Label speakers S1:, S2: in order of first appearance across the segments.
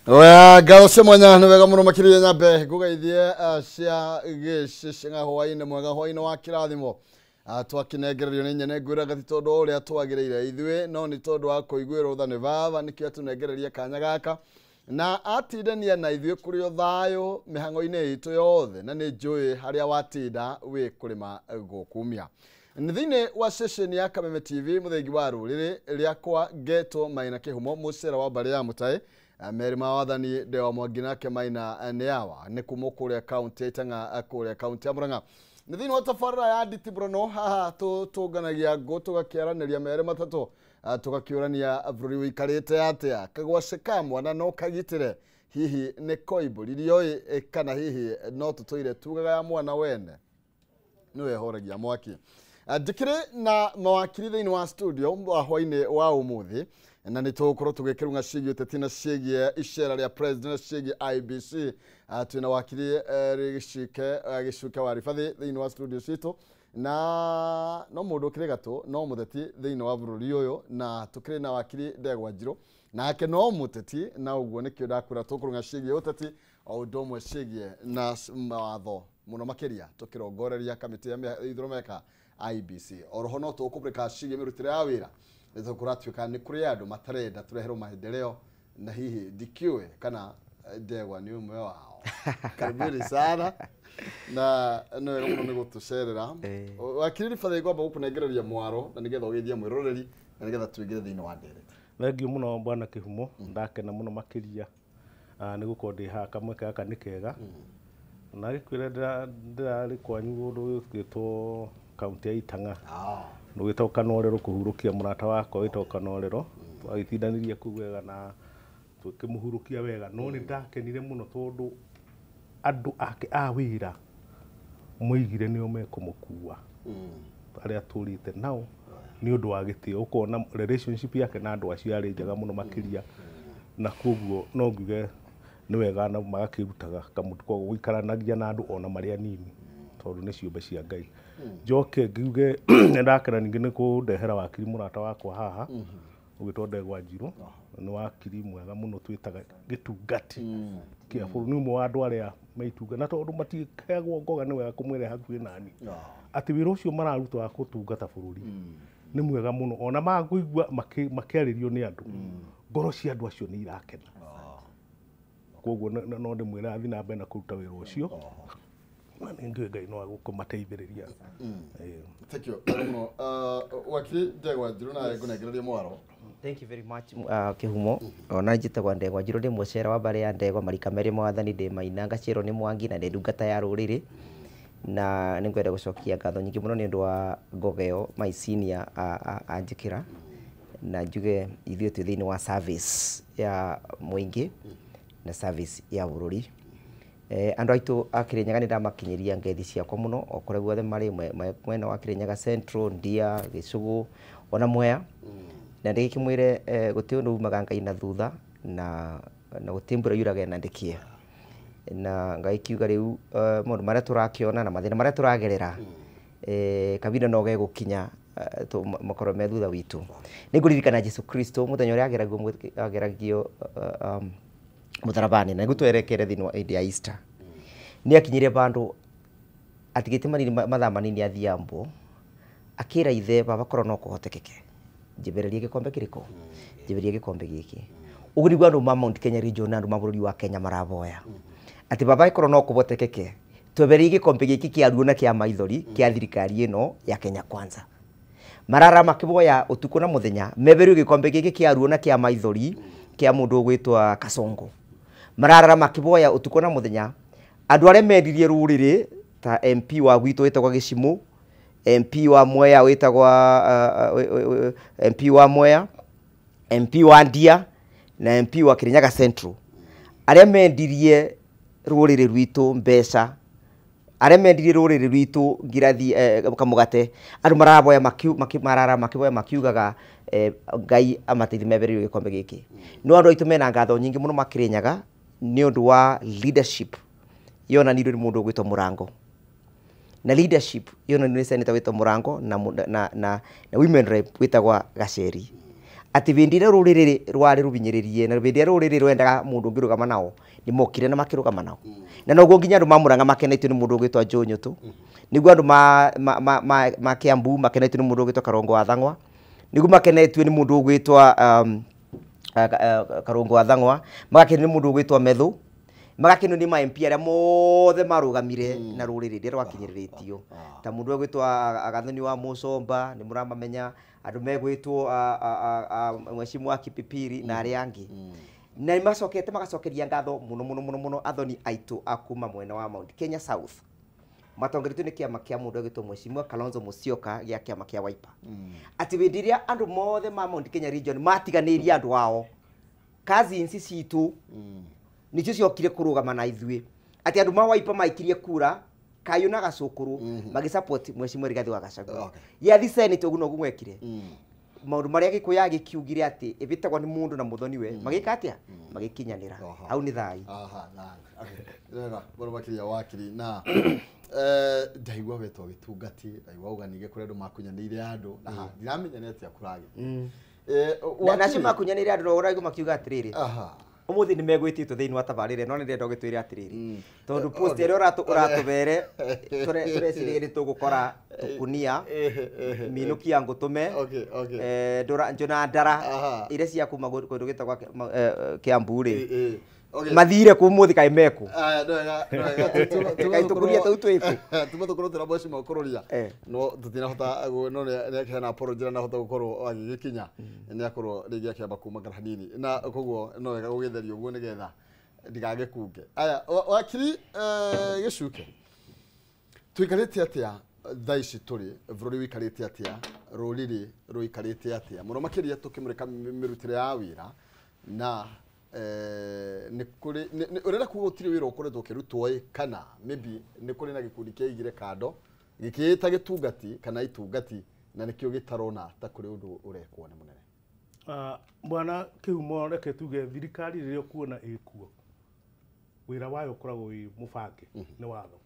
S1: Oya ngatho cia mwanya nĩ wega mũno makĩria nyambe ngũgeithie cia gĩcicing'a hwaĩ-inĩ mwega hwaĩ-inĩ wa kĩrathimo. Twakĩnengererio nĩ nyene ngwĩraga ti tondũ wa ũrĩa twagĩrĩire ithuĩ no nĩ tondũ wa kũiguĩrwo tha nĩ baba nĩkĩo atũnengereria kanya gaka na atindania na ithuĩ kũrĩ o thayũ mĩhang'o-inĩ itũ yothe na nĩ njũĩ harĩa watinda wĩ kũrĩma gũkumia. Nĩ thĩinĩ wa ceceni ya Kameme TV mũthengi wa rũrĩrĩ rĩakwa ngetwo Maina Kĩhumo mũcera wa mbarĩ ya Mũtaĩ merĩ ma wathani Ndewa Mwangi nake Maina nĩ awa nĩ kuma kũrĩa kaunti ya Itang'a kũrĩa kaunti ya Murang'a. Nĩ thĩinĩ wa tabarĩra ya Nditiburano haha tũnganagia ngũ tũgakĩaranĩria merĩ matatũ tũgakĩũrania bũrũri ũikarĩte atĩa kagwacĩ ka mwana no kagitĩre hihi nĩ koimbũririo ĩ kana hihi no tũtũire tugaga ya mwana wene nĩwe horagia mwaki. Njĩkĩrĩ na mawakiri thĩinĩ wa studio wa hwainĩ wa ũmũthĩ na nĩ tũgũkorwo tũgĩkĩrung'a ciĩgiĩ ũteti na ciĩgiĩ icera rĩa president na ciĩgiĩ IBC. Twĩna wakiri Gĩcuke wa Ribathi thĩinĩ wa studio citũ na no mũndũ ũkĩrĩ gatũ no mũteti thĩinĩ wa bũrũri ũyũ na tũkĩrĩ na wakiri Ndegwa Njirũ nake no mũteti na ũguo nĩkĩo ndakwĩra tũkũrung'a ciĩgiĩ ũteti o ũndũ ũmwe ciĩgiĩ na mawatho mũno makĩria tũkĩrongoreria kamĩtĩ ya ithurano meka IBC. Oroho no tũkũmũrĩka ciĩgiĩ mĩrutĩre ya wĩra nĩ kũratuĩka nĩ kũrĩ andũ matarenda tũreherwo maendeleo na hihi ndikĩũĩ kana Ndegwa nĩ ũmwe wao. Karibuni sana na nĩ wega mũno nĩ gũtũcerera. Wakiri Ribathi ngwamba gũkũnengereria mwaro na nĩgetha ũgeithie mwĩroreri na nĩgetha tũingĩre thĩinĩ wa ndereti.
S2: Thengiũ mũno bwana Kĩhumo, ndakena mũno makĩria nĩ gũkorwo ndĩ haha kamweke gaka nĩ kega. Na gĩkwĩra ndĩrarĩ kwanyu kũndũ gwĩtwo kaunti ya Itang'a. Ndũgĩtwo Kanorero kũhurũkia mũrata wakwa wĩtagwo Kanorero. Twagĩtindanirie kũu wega na tũkĩmũhurũkia wega no nĩ ndakenire mũno tondũ andũ ake a wĩra moigire nĩo mekũmũkua arĩa tũrĩte nao nĩ ũndũ wa gĩtĩo ũkona relationship yake na andũ acio yarĩ njega mũno makĩria na koguo no ngiuge nĩ wega na magakĩrutaga kamũtu koguo gũikaranagia na andũ ona marĩ anini tondũ nĩ ciũmbe cia Ngai. Njoke ngiuge nĩ ndakena ningĩ nĩ kũndehera wakiri mũrata wakwa haha ũgĩtwo Ndegwa Njirũ nĩ wakiri mwega mũno twĩtaga gĩtungati kĩa bũrũri nĩ ũmwe wa andũ arĩa meitunga na tondũ matiheagwo ngoga nĩ wega kũmwĩra hakuhĩ nani atĩ wĩra ũcio mararuta wa gũtungata bũrũri nĩ mwega mũno ona makũigua makĩarĩrio nĩ andũ ngoro cia andũ acio nĩ irakena koguo no ndĩmwĩre athiĩ na mbere na kũruta wĩra ũcio na nĩ ngũĩ Ngai no agũkũmateithĩrĩria.
S1: Thank you mũno wakiri Ndegwa Njirũ nawe ngũnengereria mwaro.
S3: Thank you very much Kĩhumo. Ona njĩtagwo Ndegwa Njirũ ndĩ mũcera wa mbarĩ ya Ndegwa marika merĩ mwathani ndĩ Maina ngacĩrwo nĩ Mwangi na ndĩ ndungata ya rũrĩrĩ na nĩ ngwenda gũcokia ngatho nyingĩ mũno nĩ ũndũ wa ngoga ĩyo my senior anjĩkĩra na njuge ithuĩ twĩ thĩinĩ wa service ya mũingĩ na service ya bũrũri. Andũ aitũ a Kĩrĩnyaga nĩ ndamakinyĩria ngeithi ciakwa mũno o kũrĩa guothe marĩ mwena wa Kĩrĩnyaga Central, Ndia, Gĩcũgũ ona Mwea na ndĩgĩkĩmwĩre gũtirĩ ũndũ umaga Ngai na thutha na gũtirĩ mbura yuraga ĩna ndĩkĩe na Ngai kiuga rĩu maũndũ marĩa tũrakĩona na mathĩna marĩa tũragerera kabinda no gegũkinya makorwo me thutha witũ. Nĩ ngũririkana Jesu Kristo mũthenya ũrĩa ageragio mũtharaba-inĩ na nĩgũtwerekere thĩinĩ wa hĩndĩ ya Easter nĩ akinyire bandũ atigĩte manini mathaa manini athiĩ ambwo akĩra ithe baba korwo no kũhotekeke njĩbererie gĩkombe kĩrĩkũ njĩbererie gĩkombe gĩkĩ. Ũguo nĩguo andũ ma Mount Kenya region na andũ ma bũrũri wa Kenya maraboya atĩ baba ĩkorwo no kũhotekeke twebererie gĩkombe gĩkĩ kĩa ruo na kĩa maithori kĩa thirikari ĩno ya Kenya Kwanza. Marara makĩboya ũtukũ na mũthenya meberio gĩkombe gĩkĩ kĩa ruo na kĩa maithori kĩa mũndũ ũgwĩtwa Kasongo. Marara makĩboya ũtukũ na mũthenya andũ arĩa mendirie rũrĩrĩ ta MP wa gwitũ wĩtagwo Gĩcimũ, MP wa Mwea wĩtagwo MP wa Mwea, MP wa Ndia na MP wa Kirinyaga Central arĩa mendirie rũrĩrĩ rwitũ mbeca arĩa mendirie rũrĩrĩ rwitũ ngirathi kamũgate andũ maraboya marara makĩboya makiugaga Ngai amateithie mebererio gĩkombe gĩkĩ. No andũ aitũ mena ngatho nyingĩ mũno makĩrĩnyaga nĩ ũndũ wa leadership yonanirio nĩ mũndũ ũgwĩtwo Mũrango na leadership yonanirio nĩ senator wĩtwo Mũrango na women rep wĩtagwa Gaceri Atĩ hĩndĩ ĩrĩa rũrĩrĩ rwarĩ rũhinyĩrĩrie na hĩndĩ ĩrĩa rũrĩrĩ rwendaga mũndũ ũngĩrũgama nao nĩ mokire na makĩrũgama nao. Na noguo nginya andũ ma Murang'a makenetio nĩ mũndũ ũgwĩtwo Joe Nyutu. Nĩguo andũ ma Kiambu makenetio nĩ mũndũ ũgwĩtwo Karongo wa Thang'wa. Nĩguo makenetio nĩ mũndũ ũgwĩtwo Karongo wa Thang'wa, magakenio nĩ mũndũ ũgwĩtwo Methu, magakenio nĩ ma MP arĩa mothe marũgamire na rũrĩrĩ rĩrĩa rwakinyĩrĩrĩtio. Ta mũndũ ũgwĩtwo Gathoni wa Mũcomba nĩ mũramamenya, andũ megwĩtwo Mheshimiwa Kipipiri na arĩa angĩ. Na nĩ macokete magacokeria ngatho mũno mũno mũno mũno athoni aitũ a kuma mwena wa Mount Kenya South. Matongoretio nĩ kĩama kĩa mũndũ ũgwĩtwo Mheshimiwa Kalonzo Musyoka gĩa kĩama kĩa Wiper. Atĩ hĩndĩ ĩrĩa andũ mothe ma Mount Kenya region matiganĩirie andũ ao, cousins citũ nĩcio ciokire kũrũgama na ithuĩ. Atĩ andũ ma Wiper maikirie kura kayũ na gacũkũrũ magĩsupport Mheshimiwa Rigathĩ wa Gachagua. Gĩathi Senate ũguo noguo gwekire. Maũndũ marĩa Gĩkũyũ agĩkiugire atĩ ĩbĩtagwo nĩ mũndũ na mũthoni we magĩka atĩa? Magĩkinyanĩra. Hau nĩ thai.
S1: Aha, na wega mũno makĩria wakiri na ndaigua wetwo gĩtungati, ndaigua uga ningĩ kũrĩ andũ makunyanĩire andũ na ndiramenya nĩ atĩa kũragĩ.
S3: Na acio makunyanĩire andũ no ũraigua makiuga atĩrĩrĩ, ũmũthĩ nĩ megwĩtĩtwo thĩinĩ wa tabarĩra no nĩ ndĩrenda ũgĩtwĩre atĩrĩrĩ, tondũ post ĩrĩa ũratũbere tũreciria nĩ tũgũkora tũkunia minũki ya ngũtũme njũna ndara iria cia kuma kũndũ gĩtagwo Kiambu rĩ mathire kũ ũmũthĩ kaĩ mekũ kaĩ tũkunia tũu twĩkũ
S1: tuma tũkorwo twĩna mheshimiwa Kururia no tũtinahota no nĩ akĩheana apology na nahota gũkorwo agĩgĩkinya nĩ akorwo rĩngĩ akĩamba kumagara hanini na koguo no wega gũgĩtheria ũguo nĩgetha ndigagĩkunge. Aya wakiri Gĩcuke, tũikarĩte atĩa thaa ici tũrĩ bũrũri wĩikarĩte atĩa, rũrĩrĩ rũikarĩte atĩa mũno makĩria tũkĩmũrĩka mĩrutĩre ya wĩra na nĩ kũrĩ ũrenda kuga gũtirĩ wĩra ũkoretwo ũkĩrutwo ĩ kana maybe nĩ kũrĩ na gĩkundi kĩaigire kando gĩkĩĩta gĩtungati kana itungati na nĩkĩo gĩtarona ta kũrĩ ũndũ ũrekwo nĩ mũnene.
S2: Bwana Kĩhumo, reke tuge thirikari rĩrĩa ũkuona ĩkuo wĩra wayo ũkoragwo wĩ mũbange nĩ watho,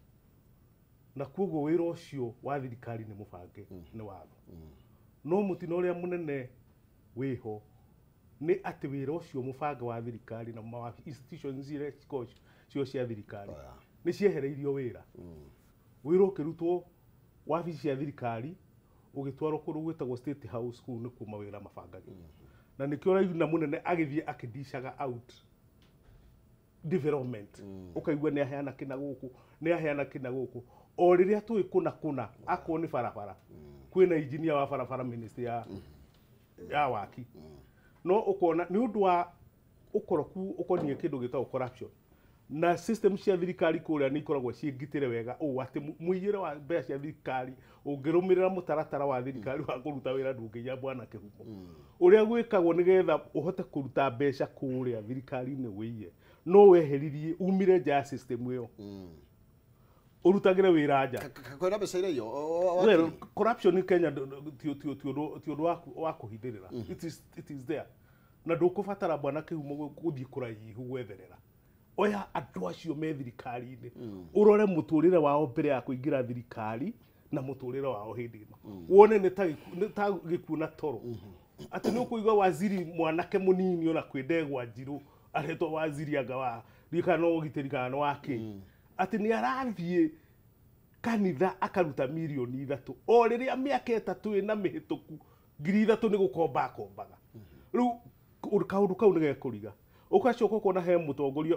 S2: na koguo wĩra ũcio wa thirikari nĩ mũbange nĩ watho. No mũtino ũrĩa mũnene wĩho nĩ atĩ wĩra ũcio mũbange wa thirikari na ma institutions iria cio cia thirikari nĩ ciehereirio wĩra. Wĩra ũkĩrutwo wabici cia thirikari ũgĩtwarwo kũndũ gwĩtagwo State House, kũu nĩkuo mawĩra mabangagĩrwo. Na nĩkĩo ũraigua mũnene agĩthiĩ akĩdicaga out development, ũkaigua nĩ aheana kĩna gũkũ, nĩ aheana kĩna gũkũ, o rĩrĩa tũĩ kũna kũna akorwo nĩ barabara kwĩna engineer wa barabara ministry ya waki, no ũkona nĩ ũndũ wa ũkoroku ũkoniĩ kĩndũ gĩtagwo corruption na system cia thirikari kũrĩa nĩ ikoragwo ciĩngitĩre wega ũũ atĩ mũiyĩre wa mbeca cia thirikari ũngĩrũmĩrĩra mũtaratara wa thirikari wa kũruta wĩra ndũngĩiya bwana Kĩhumo. Ũrĩa gwĩkagwo nĩgetha ũhote kũruta mbeca kũrĩa thirikari-inĩ wĩiye no weheririe umire nja ya system ĩyo ũrutagĩre wĩra nja.
S1: Kwĩna mbeca iria
S2: Well, corruption in Kenya ti ũndũ wa kũhithĩrĩra, it is there, na ndũkũbatara bwana Kĩhumo gũthiĩ kũraihu gwetherera. Oya andũ acio me thirikari-inĩ ũrore mũtũrĩre wao mbere ya kũingĩra thirikari na mũtũrĩre wao hĩndĩ ĩno, wone nĩ ta gĩkuũ na toro. Atĩ nĩ ũkũigua waziri mwanake mũnini ona kwĩ ndegwa njirũ aretwo waziri anga wa ndiũĩ kana no ũgitĩri kana no wa kĩ, atĩ nĩ arathiĩ kanitha akaruta mirioni 3 o rĩrĩa mĩaka 3 ĩna mĩhĩtũku 3,000 nĩ gũkomba akombaga. Rĩu kaũndũ kau nĩ gekũriga. Ũgacoka ũkona he mũtongoria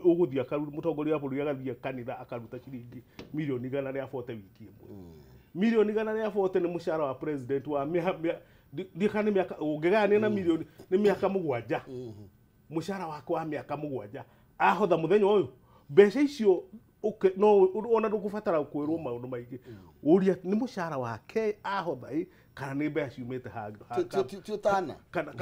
S2: ũgũthiĩ akaruta, mũtongoria wa bũrũri agathiĩ kanitha akaruta ciringi mirioni 140 wiki ĩmwe. Mirioni 140 nĩ mũcara wa president wa ndiũĩ kana nĩ mĩaka ũngĩgayania na mirioni nĩ mĩaka 7, mũcara wake wa mĩaka 7 ahotha mũthenya ũyũ mbeca icio no ona ndũkũbatara kwĩrwo maũndũ maingĩ, ũria nĩ mũcara wake ahotha ĩ kana nĩ mbeca ciumĩte handũ
S1: ti ũtana
S2: kana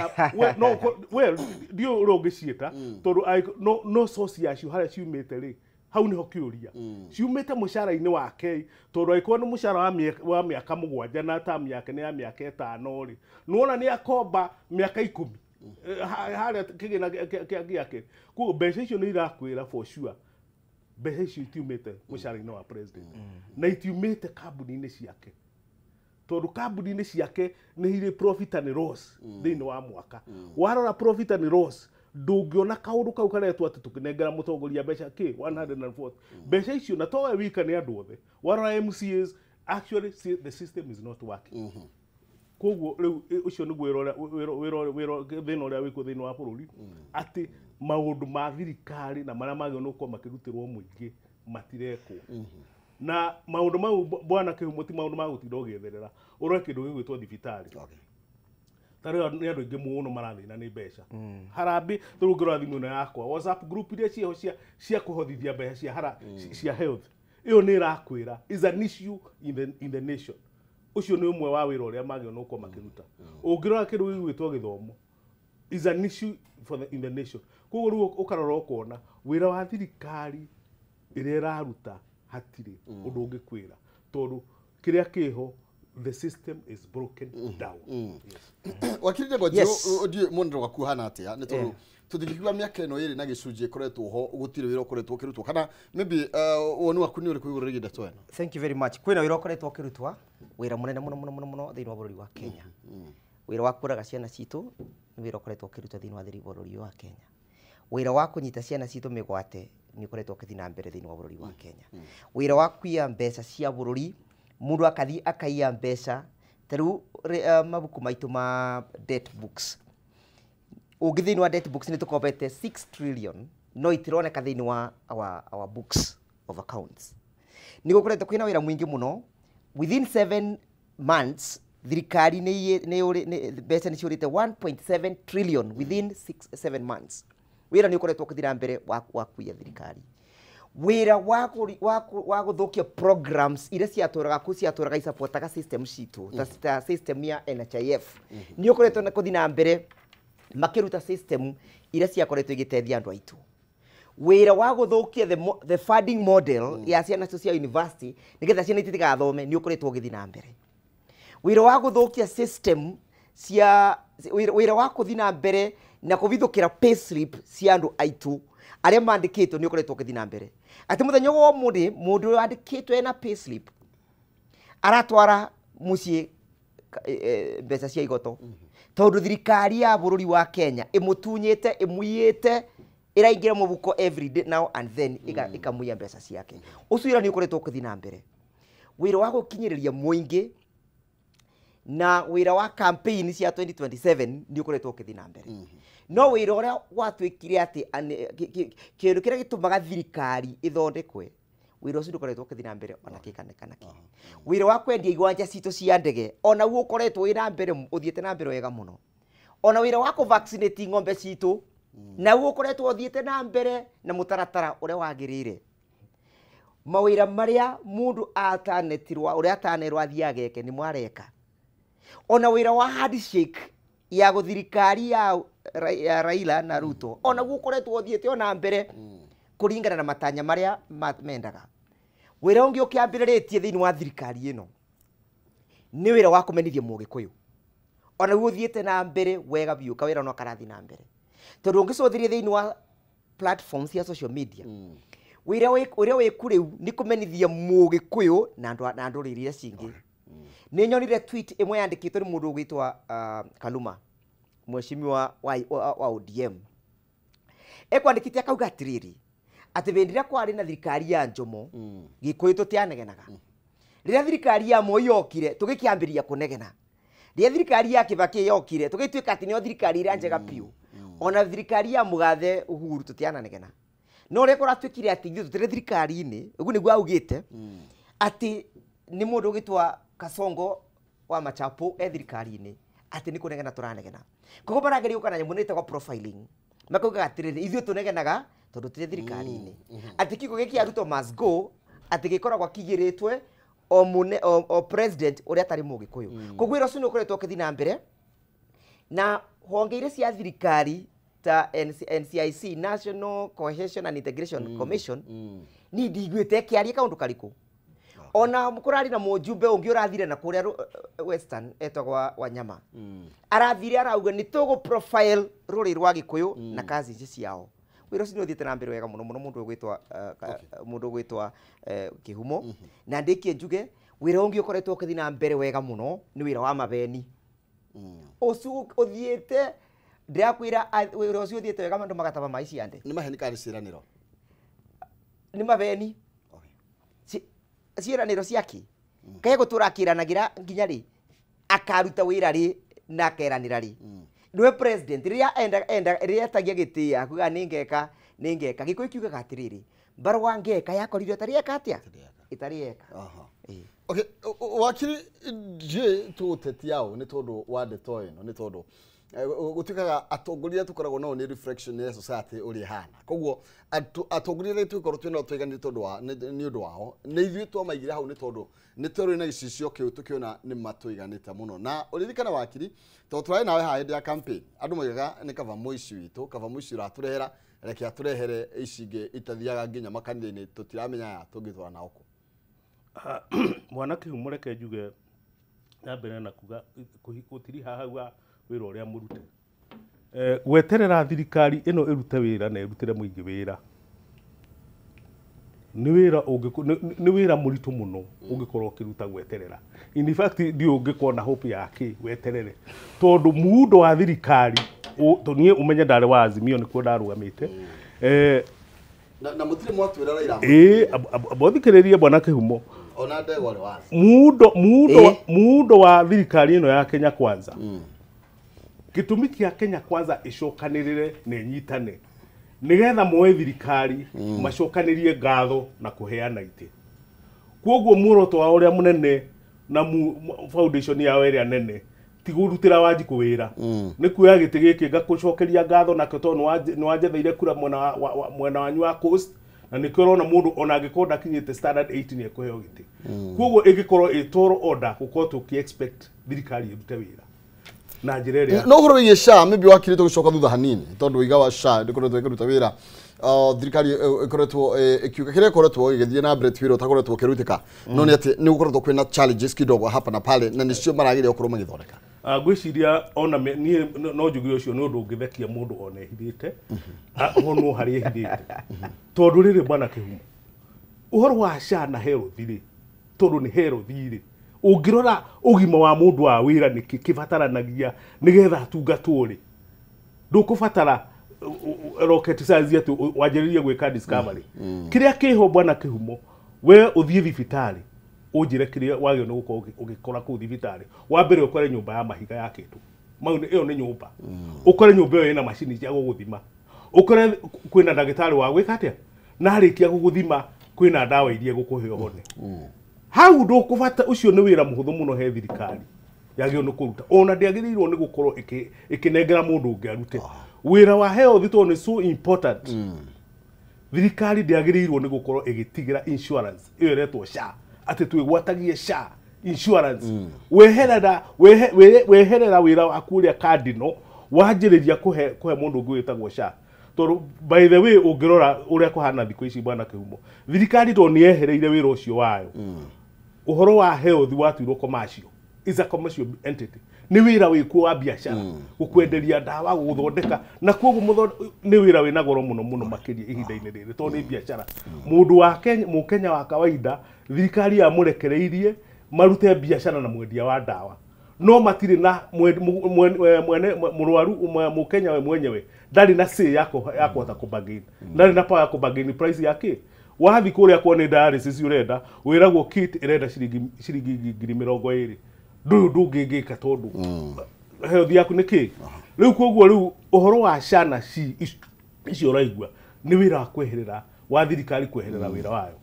S2: no well ndiũĩ ũrĩa ũngĩciĩta tondũ no source yacio harĩa ciumĩte rĩ hau nĩho kĩũria ciumĩte mũcara-inĩ wake, tondũ angĩkorwo nĩ mũcara wa mĩaka 7 na term yake nĩ ya mĩaka 5 rĩ, nĩwona nĩ akomba mĩaka 10 harĩa kĩgĩna gĩake. Koguo mbeca icio nĩ irakwĩra for sure mbeca icio itiumĩte mũcara-inĩ wa president na itiumĩte kambuni-inĩ ciake. Tondu kambuni-inĩ ciake nĩ irĩ profit and loss thĩinĩ wa mwaka. Warora profit and loss ndũngĩona kaũndũ kau karetwo atĩ tũkĩnengera mũtongoria mbeca kĩ 140 mbeca icio, na towe wika, nĩ andũ othe. Warora MCAs, actually the system is not working. Koguo rĩu ũcio nĩguo wĩra ũrĩa wĩra thĩna ũrĩa wĩkuo thĩinĩ wa bũrũri, atĩ maũndũ ma thirikari na marĩa magĩrĩirwo nĩ gũkorwo makĩrutĩrwo mũingĩ matirekwo. Na maũndũ mau, bwana Kĩhumo, ti maũndũ ma gũtinda ũgĩetherera. Ũrore kĩndũ gĩgwĩtwo thibitarĩ. Ta rĩu nĩ andũ aingĩ mũno marathĩna nĩ mbeca harambĩ. Rĩu ũngĩrora thimũ ĩno yakwa, WhatsApp group iria ciĩho cia kũhothithia mbeca cia hara cia health, ĩyo nĩ ĩrakwĩra is an issue in the nation. Ũcio nĩ ũmwe wa wĩra ũrĩa magĩrĩirwo nĩ gũkorwo makĩruta. Ũngĩrora kĩndũ gĩgwĩtwo gĩthomo is an issue in the nation. Koguo rĩu ũkarora ũkona wĩra wa thirikari ĩrĩa ĩraruta hatirĩ ũndũ ũngĩkwĩra, tondũ kĩrĩa kĩho, the system is broken down. Yes.
S1: Wakiri Ndegwa.
S3: Yes.
S1: Ndiũ muonero waku hana atia, nĩ tondũ tũtingĩkiuga mĩaka ĩno 2.5 ĩkoretwo ho gũtirĩ wĩra ũkoretwo ũkĩrutwo, kana maybe woni waku nĩ ũrĩkũ igũrũ rĩgiĩ ndeto ĩno?
S3: Thank you very much. Kwĩna wĩra ũkoretwo ũkĩrutwa, wĩra mũnene mũno mũno mũno mũno thĩinĩ wa bũrũri wa Kenya. Wĩra wa kũraga ciana citũ nĩ wĩra ũkoretwo ũkĩrutwo thĩinĩ wa bũrũri wa Kenya. Wĩra wa kũnyita ciana citũ mĩgwate nĩ ũkoretwo ũkĩthiĩ na mbere thĩinĩ wa bũrũri wa Kenya. Wĩra wa kũiya mbeca cia bũrũri, mũndũ akathiĩ akaiya mbeca, ta rĩu mabuku maitũ ma debt books, ũngĩ thĩinĩ wa debt books nĩ tũkombete 6 trillion, no itironeka thĩinĩ wa our books of accounts. Nĩ gũkoretwo kwĩna wĩra mũingĩ mũno. Within 7 months thirikari nĩ mbeca nĩ ciũrĩte 1.7 trillion within 6 7 months. Wĩra nĩ ũkoretwo ũkĩthiĩ na mbere wa kuiya thirikari. Wĩra wa gũthũkia programs iria ciatũraga kũ ciatũraga isapotaga system citũ ta system ya NHIF nĩ ũkoretwo na kũthiĩ na mbere makĩruta system iria ciakoretwo igĩteithia andũ aitũ. Wĩra wa gũthũkia the funding model ya ciana cio cia university nĩgetha ciana itigathome nĩ ũkoretwo ũgĩthiĩ na mbere. Wĩra wa gũthũkia system cia wĩra wa kũthiĩ na mbere na kũvithũkĩra payslip cia andũ aitũ arĩa mandĩkĩtwo nĩ ũkoretwo ũgĩthiĩ na mbere, atĩ mũthenya wa ũmũthĩ mũndũ wandĩkĩtwo ena payslip aratwara mũciĩ mbeca cia igoto, tondũ thirikari ya bũrũri wa Kenya ĩmũtunyĩte, ĩmuiyĩte, ĩraingĩra mũbuko every day now and then ĩkamuiya mbeca ciake. Ũcio wĩra nĩ ũkoretwo ũgĩthiĩ na mbere. Wĩra wa gũkinyĩrĩria mũingĩ na wĩra wa campaign cia 2027 nĩ ũkoretwo ũkĩthiĩ na mbere. No wĩra ũrĩa gwatuĩkire atĩ kĩndũ kĩrĩa gĩtũmaga thirikari ĩthondekwe, wĩra ũcio ndũkoretwo ũkĩthiĩ na mbere ona kĩ kana kana kĩ. Wĩra wa kwendia iwanja citũ cia ndege onaguo ũkoretwo wĩ na mbere, ũthiĩte na mbere wega mũno. Ona wĩra wa kũ-vaccinate ng'ombe citũ naguo ũkoretwo ũthiĩte na mbere na mũtaratara ũrĩa wagĩrĩire. Mawĩra marĩa mũndũ atanetirwo, ũrĩa atanerwo athiĩ ageke, nĩ mwareka. Ona wĩra wa handshake ya gũthirikari ya Raila na Ruto onaguo ũkoretwo ũthiĩte ona mbere kũringana na matanya marĩa mendaga. Wĩra ũngĩ ũkĩambĩrĩrĩtie thĩinĩ wa thirikari ĩno nĩ wĩra wa kũmenithia mũgĩkũyũ, onaguo ũthiĩte na mbere wega biũ. Kawĩra no karathiĩ na mbere, tondũ ũngĩcũthĩria thĩinĩ wa platforms cia social media, wĩra ũrĩa wĩku rĩu nĩ kũmenithia mũgĩkũyũ na andũ na ndũrĩrĩ iria cingĩ. Nĩ nyonire tweet ĩmwe yandĩkĩtwo nĩ mũndũ ũgwĩtwo Kaluma, mheshimiwa wa ODM, ekwandĩkĩte akauga atĩrĩrĩ, atĩ hĩndĩ ĩrĩa kwarĩ na thirikari ya Njomo, Gĩkũyũ tũtianegenaga. Rĩrĩa thirikari ya Moi yokire, tũgĩkĩambĩrĩria kũnegena. Rĩrĩa thirikari ya Kibaki yokire, tũgĩtuĩka atĩ nĩyo thirikari ĩrĩa njega biũ. Ona thirikari ya mũgathe Uhuru tũtiananegena. No ũrĩa kũratuĩkire atĩ ithuĩ tũtirĩ thirikari-inĩ, ũguo nĩguo augĩte, atĩ nĩ mũndũ ũgĩtwa Kasongo wa Machapo e thirikari-inĩ, atĩ nĩ kũnegena tũranegena. Koguo marageria gũka na nyamũ ĩtagwo profiling, makaugaga atĩrĩrĩ, ithuĩ tũnegenaga tondũ tũtirĩ thirikari-inĩ, atĩ kiugo gĩkĩ kĩa "Ruto must go" atĩ gĩkoragwo kigĩrĩtwe o mũne o president ũrĩa atarĩ mũgĩkũyũ. Koguo wĩra ũcio nĩ ũkoretwo ũkĩthiĩ na mbere na honge iria cia thirikari ta NC, NCIC, National Cohesion and Integration Commission, ni ndiguĩte ĩkĩaria kaũndũ karĩkũ. Ona kũrarĩ na mũjumbe ũngĩ ũrathire na kũrĩa Western etagwo Wanyama, arathire arauga nĩ tũgũ profile rũrĩrĩ rwa Gĩkũyũ na kazi ici ciao. Wĩra ũcio nĩ ũthiĩte na mbere wega mũno mũno, mũndũ ũgwĩtwa Kĩhumo. Na ndĩkie njuge Wĩra ũngĩ ũkoretwo ũkĩthiĩ na mbere wega mũno nĩ wĩra wa mabeni. Ũcio ũthiĩte ndĩrakwĩra wĩra ũcio ũthiĩte wega andũ magataba maĩ ciande.
S1: Nĩ maheni kana nĩ ciĩranĩro?
S3: Nĩ mabeni. Ciĩranĩro ciake kae gũtũra akĩranagĩra nginya rĩ akaruta wĩra rĩ na akeranĩra rĩ. Nĩwe president rĩrĩa enda rĩrĩa etagia gĩtĩĩa akuga nĩ ngeka nĩ ngeka. Gĩkũyũ kiugaga atĩrĩrĩ, mbarwa ngeka yakorirwo ĩtarĩ eka atĩa? Ĩtarĩ eka.
S1: Okay, wakiri ndiũĩ tũgũtetia ũ nĩ tondũ wa ndeto ĩno, nĩ tondũ gũtuĩkaga atongoria tũkoragwo nao nĩ reflection ya society ũrĩa ĩhana. Koguo atongoria arĩa tũgĩkorwo twĩnao tũiganĩire tondũ wa nĩ ũndũ wao, nĩ ithuĩ twamaigire hau nĩ tondũ nĩ twerũĩ na gĩcicio kĩu tũkĩona nĩ matũiganĩte mũno. Na ũririkane wakiri, tondũ tũrarĩ nawe haha hĩndĩ ya campaign, andũ moigaga nĩ kaba mũici witũ, kaba mũici ũratũrehera, reke atũrehere ici ingĩ itathiaga nginya makanitha-inĩ, tũtiramenya aya tũngĩtwara nao kũ.
S2: Mwana Kĩhumo reke njuge na mbere na kuga gũtiriha hau wa wĩra ũrĩa mũrute. Gweterera thirikari ĩno ĩrute wĩra na ĩrutĩre mũingĩ wĩra nĩ wĩra nĩ wĩra mũritũ mũno ũngĩkorwo ũkĩruta gweterera. In fact ndiũ ũngĩkorwo na hope ya kĩ weterere tondũ muundo wa thirikari niĩ ũmenye ndarĩ wa Azimio nĩkuo ndarũgamĩte.
S1: Na mũtirĩ mwatwĩra Raila.
S2: Bothikĩrĩrie bwana Kĩhumo.
S1: Ona ndegwa rĩ wazi.
S2: Muundo wa thirikari ĩno ya Kenya Kwanza. Gĩtũmi kĩa Kenya Kwanza ĩcokanĩrĩre na ĩnyitane nĩgetha moe thirikari macokanĩrie ngatho na kũheana itĩ. Kwoguo muoroto wao ũrĩa mũnene na foundation yao ĩrĩa nene ti kũrutĩra Wanjikũ wĩra, nĩ kuoya gĩtĩ gĩkĩ ngakũcokeria ngatho nakĩo tondũ nĩ wanjetheire kura mwena wanyu wa Coast, na nĩkĩo ũrona mũndũ ona angĩkorwo ndakinyĩte standard 8 nĩ ekũheo gĩtĩ. Kwoguo ĩngĩkorwo ĩ tall order gũkorwo tũkĩ expect thirikari ĩrute wĩra na njĩra ĩrĩa
S1: no ũhoro wĩgiĩ SHA maybe wakiri tũgĩcoka thutha hanini tondũ wĩiga wa SHA ndĩkoretwo ĩkĩruta wĩra, thirikari ĩkoretwo ĩkiuga kĩrĩa ĩkoretwo ĩgĩthiĩ na mbere ti wĩra ũtakoretwo ũkĩrutĩka, no nĩ atĩ nĩ gũkoretwo kwĩna challenges kidogo hapa na pale na nĩcio marageria gũkorwo magĩthondeka.
S2: Ngwĩciria ona niĩ no njuge ũcio nĩ ũndũ ũngĩthekia mũndũ ona ehithĩte, honwo harĩa ehithĩte tondũ rĩrĩ bwana Kĩhumo, ũhoro wa SHA na health rĩ, tondũ nĩ health rĩ, ũngĩrora ũgima wa mũndũ wa wĩra nĩkĩ kĩbataranagia nĩgetha atungatwo rĩ, ndũkũbatara rocket science atĩ wanjĩrĩrie gwĩka discovery. Kĩrĩa kĩho bwana Kĩhumo, we ũthiĩ thibitarĩ ũnjĩre kĩrĩa wagĩrĩirwo nĩ gũkorwo ũgĩkora kũu thibitarĩ. Wa mbere ũkore nyũmba ya mahiga yakĩtwo, mau ĩyo nĩ nyũmba, ũkore nyũmba ĩyo ĩna macini cia gũgũthima, ũkore kwĩna ndagĩtarĩ wa gwĩka atĩa, na arĩkia gũgũthima kwĩna ndawa iria egũkũhe ũhone. Hau ndũkũbata, ũcio nĩ wĩra mũhũthũ mũno he thirikari yagĩrĩirwo nĩ kũruta, ona ndĩagĩrĩirwo nĩ gũkorwo ĩkĩnengera mũndũ ũngĩ arute wĩra wa health tondũ nĩ so important. Thirikari ndĩagĩrĩirwo nĩ gũkorwo ĩgĩtigĩra insurance ĩyo ĩretwo SHA, atĩ twĩgwatagie SHA insurance. Weherera weherera wĩra waku ũrĩa cardinal wanjĩrĩria kũhe mũndũ ũngĩ wĩtagwo SHA. Tondũ by the way ũngĩrora ũrĩa kũhana thikũ ici bwana Kĩhumo, thirikari tondũ nĩ yehereire wĩra ũcio wayo, ũhoro wa health watuirwo commercial, is a commercial entity, nĩ wĩra wĩkuo wa biacara gũkwenderia ndawa gũgũthondeka, na koguo nĩ wĩra wĩna goro mũno mũno makĩria ihinda-inĩ rĩrĩ tondũ nĩ biacara. Mũndũ wa Kenya, mũkenya wa kawaida, thirikari yamũrekereirie marute biacara na mwendia wa ndawa, no matirĩ na mwene mũrwaru mũkenya we mwenyewe ndarĩ na say ya kũhota kũbargain, ndarĩ na power ya kũbargain price yake. Wathiĩ kũrĩa kuona nĩ dialysis ũrenda, wĩragwo kit ĩrenda ciringi 20,000, ndũyũ ndũngĩngĩka tondũ health yaku nĩ kĩ. Rĩu koguo rĩu ũhoro wa SHA na SHI icio ũraigua nĩ wĩra wa kweherera wa thirikari kweherera wĩra wayo,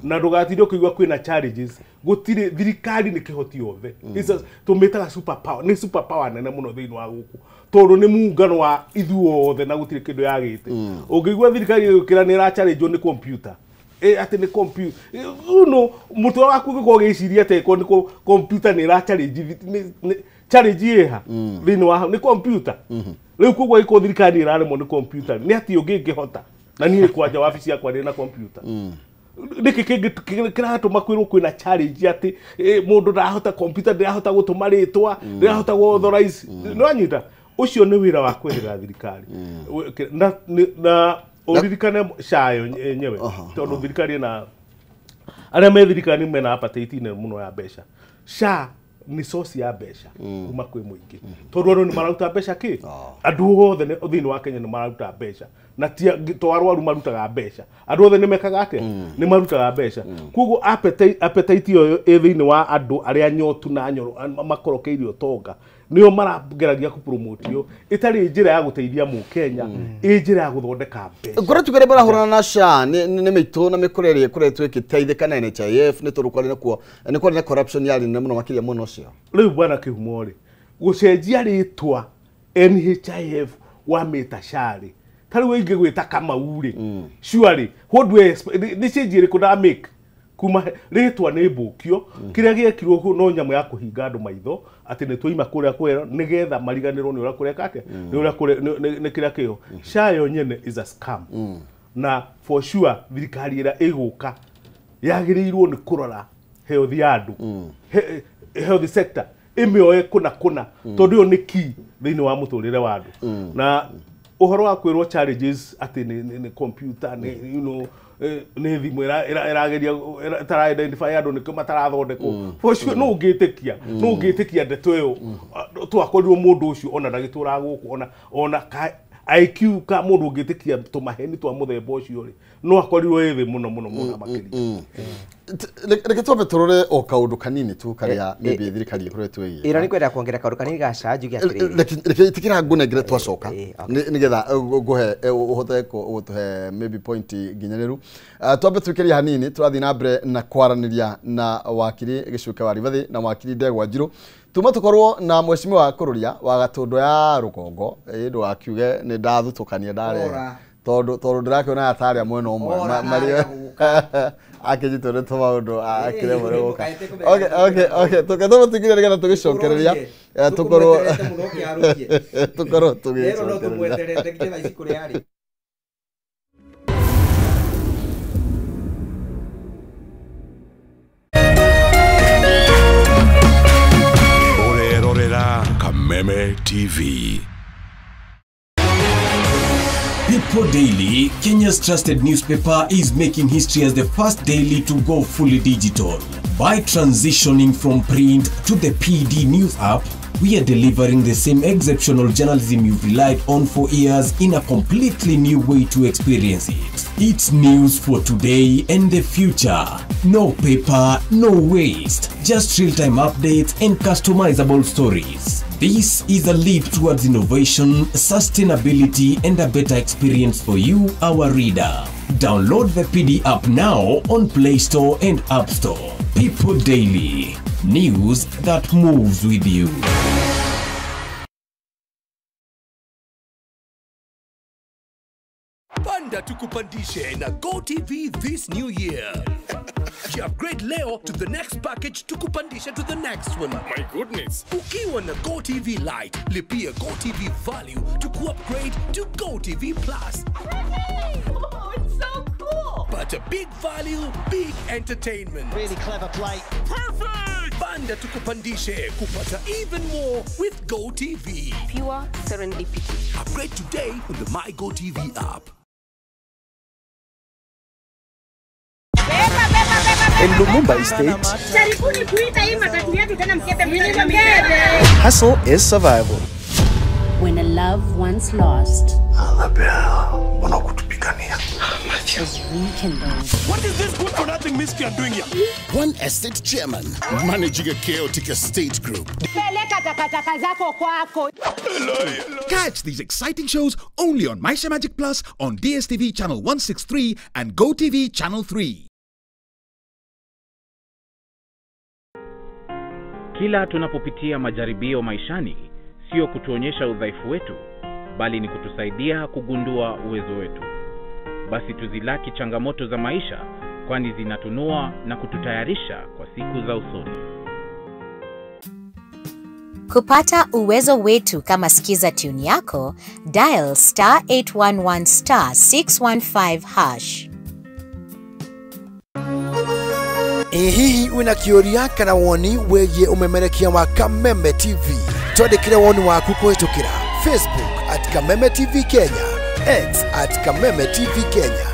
S2: na ndũgatinde ũkĩigua kwĩna challenges. Gũtirĩ, thirikari nĩ kĩhoti yothe, tũmĩtaga super power, nĩ super power nene mũno thĩinĩ wa gũkũ tondũ nĩ muungano wa ithuothe na gũtirĩ kĩndũ yagĩte. Ũngĩigua thirikari ĩgĩũkĩra nĩ ĩra-challenge nĩ computer, atĩ nĩ computer, no mũtwe waku ũngĩkorwo ũgĩciria atĩ nĩ computer nĩ ĩra-challenge, challenge ĩha thĩinĩ wa nĩ computer. Rĩu koguo ĩkorwo thirikari ĩraremwo nĩ computer, nĩ atĩ ũngĩ ĩngĩhota? Na niĩ kwanja wabici yakwa ndĩ na computer, nĩkĩ kĩngĩ kĩratũma kwĩrwo kwĩna challenge atĩ mũndũ ndarahota computer, ndirahota gũtũma rĩtwa, ndirahota gũ authorize? Nĩwanyita? Ũcio nĩ wĩra wa kweherera thirikari. Na ũririkane SHA yo yenyewe, tondũ thirikari ĩna Arĩa me thirikari mena appetite nene mũno ya mbeca. SHA nĩ source ya mbeca kuma kwĩ mũingĩ, tondũ andũ nĩ mararuta mbeca kĩ andũ othe thĩinĩ wa Kenya nĩ mararuta mbeca, na to arwaru marutaga mbeca, andũ othe nĩ mekaga atĩa, nĩ marutaga mbeca. Koguo appetite ĩyo ĩ thĩinĩ wa andũ arĩa nyotu na nyoro makorokeirie ũtonga nĩo marageragia kũpromotio ĩtarĩ njĩra ya gũteithia mũkenya, ĩ njĩra ya gũthondeka mbeca.
S1: Ngorwo tugere barahũrana na SHA nĩ mĩitũ na mĩkũrĩa ĩrĩa ĩkoretwo ĩgĩteithĩka na NHIF, nĩ tondũ kwarĩ nakuo nĩ kwarĩ na corruption yarĩ nene mũno makĩria mwena ũcio.
S2: Rĩu bwana Kĩhumo rĩ, gũcenjia rĩtwa NHIF wa mĩta SHA rĩ, ta rĩu ingĩgwĩta Kamau rĩ, surely what do I expect? Nĩ change ĩrĩkũ nda make kuma rĩtwa nĩ mbũkio? Kĩrĩa gĩekirwo kũu no nyamũ ya kũhinga andũ maitho atĩ nĩ twaima kũrĩa kwero nĩgetha mariganĩrwo nĩ ũrĩa kũreka atĩa, nĩ ũrĩa nĩ kĩrĩa kĩho. SHA yo nyene is a scam, na for sure thirikari ĩrĩa ĩgũka yagĩrĩirwo nĩ kũrora health ya andũ, health sector ĩmĩoe kũna kũna, tondũ ĩyo nĩ key thĩinĩ wa mũtũrĩre wa andũ. Na ũhoro wa kwĩrwo challenges atĩ nĩ computer nĩ nĩ thimũ ĩrageria ĩtara identify andũ nĩkĩo matarathondekwo, for sure no ũngĩtĩkia, no ũngĩtĩkia ndeto ĩyo twakorirwo mũndũ ũcio ona ndagĩtũraga gũkũ, ona IQ ka mũndũ ũngĩtĩkia tũmaheni twa mũthemba ũcio rĩ, no akorirwo ĩ thĩ mũno mũno mũno makĩria.
S1: Reke twambe tũrore o kaũndũ kanini tu karĩa maybe thirikari ĩkoretwo ĩgĩka.
S3: Ĩno nĩ kwenda kuongerera kaũndũ kanini ga SHA njuge atĩrĩrĩ.
S1: Reke ĩtĩkĩra ngũnengere twacoka nĩgetha ngũhe ũhote gũtũhe maybe point nginyanĩru. Twambe twĩkĩrie hanini, tũrathiĩ na mbere na kwaranĩria na wakiri Gĩcuke wa Rigathi na wakiri Ndegwa Njirũ. Tuma tũkorwo na mheshimiwa Kũrũria wa Gatũndũ ya Rũgongo, ndũgakiuge nĩ ndathutũkania ndarehe tondũ ndĩrakĩona atarĩa mwena ũmwe marĩ akĩnyitwo nĩ tũmaũndũ akĩremwo nĩ gũka. Okay, tũketwo tũkire nĩgetha tũgĩcokereria tũkorwo tũgĩcokereria.
S4: Ũrerorera Kameme TV.
S5: People Daily, Kenya's trusted newspaper, is making history as the first daily to go fully digital. By transitioning from print to the PD News app, we are delivering the same exceptional journalism you've relied on for years in a completely new way to experience it. It's news for today and the future. No paper, no waste. Just real-time updates and customizable stories. This is a leap towards innovation, sustainability, and a better experience for you, our reader. Download the PD app now on Play Store and App Store. People Daily. News that moves with you.
S6: Panda tukupandishe na GoTV this new year. Upgrade leo to the next package tukupandisha to the next one.
S4: My goodness.
S6: Ukiwa na GoTV Lite, lipia GoTV Value to upgrade to GoTV Plus.
S7: Hey! Oh, it's so cool.
S6: But a big value, big entertainment.
S8: Really clever play.
S4: Perfect!
S6: Panda tukupandishe kupata even more with GoTV.
S7: Pure serendipity.
S6: Upgrade today on the My GoTV app.
S9: In Lumumba Estate, hustle is survival.
S10: When a love once lost is rekindled.
S4: What is this good for nothing miscreant doing here?
S11: One estate chairman managing a chaotic estate group.
S12: Catch these exciting shows only on Maisha Magic Plus on DSTV channel 163 and GoTV channel 3.
S13: Kila tunapopitia majaribio maishani, sio kutuonyesha udhaifu wetu, bali ni kutusaidia kugundua uwezo wetu. Basi tuzilaki changamoto za maisha, kwani zinatunua na kututayarisha kwa siku za usoni.
S14: Kupata uwezo wetu kama Skiza tune yako, dial star 811 star 615 hash.
S15: Hihi wina kĩũria kana woni wĩgiĩ ũmemerekia wa Kameme TV, twandĩkĩre woni waku kũhĩtũkĩra Facebook at Kameme TV Kenya, X at Kameme TV Kenya,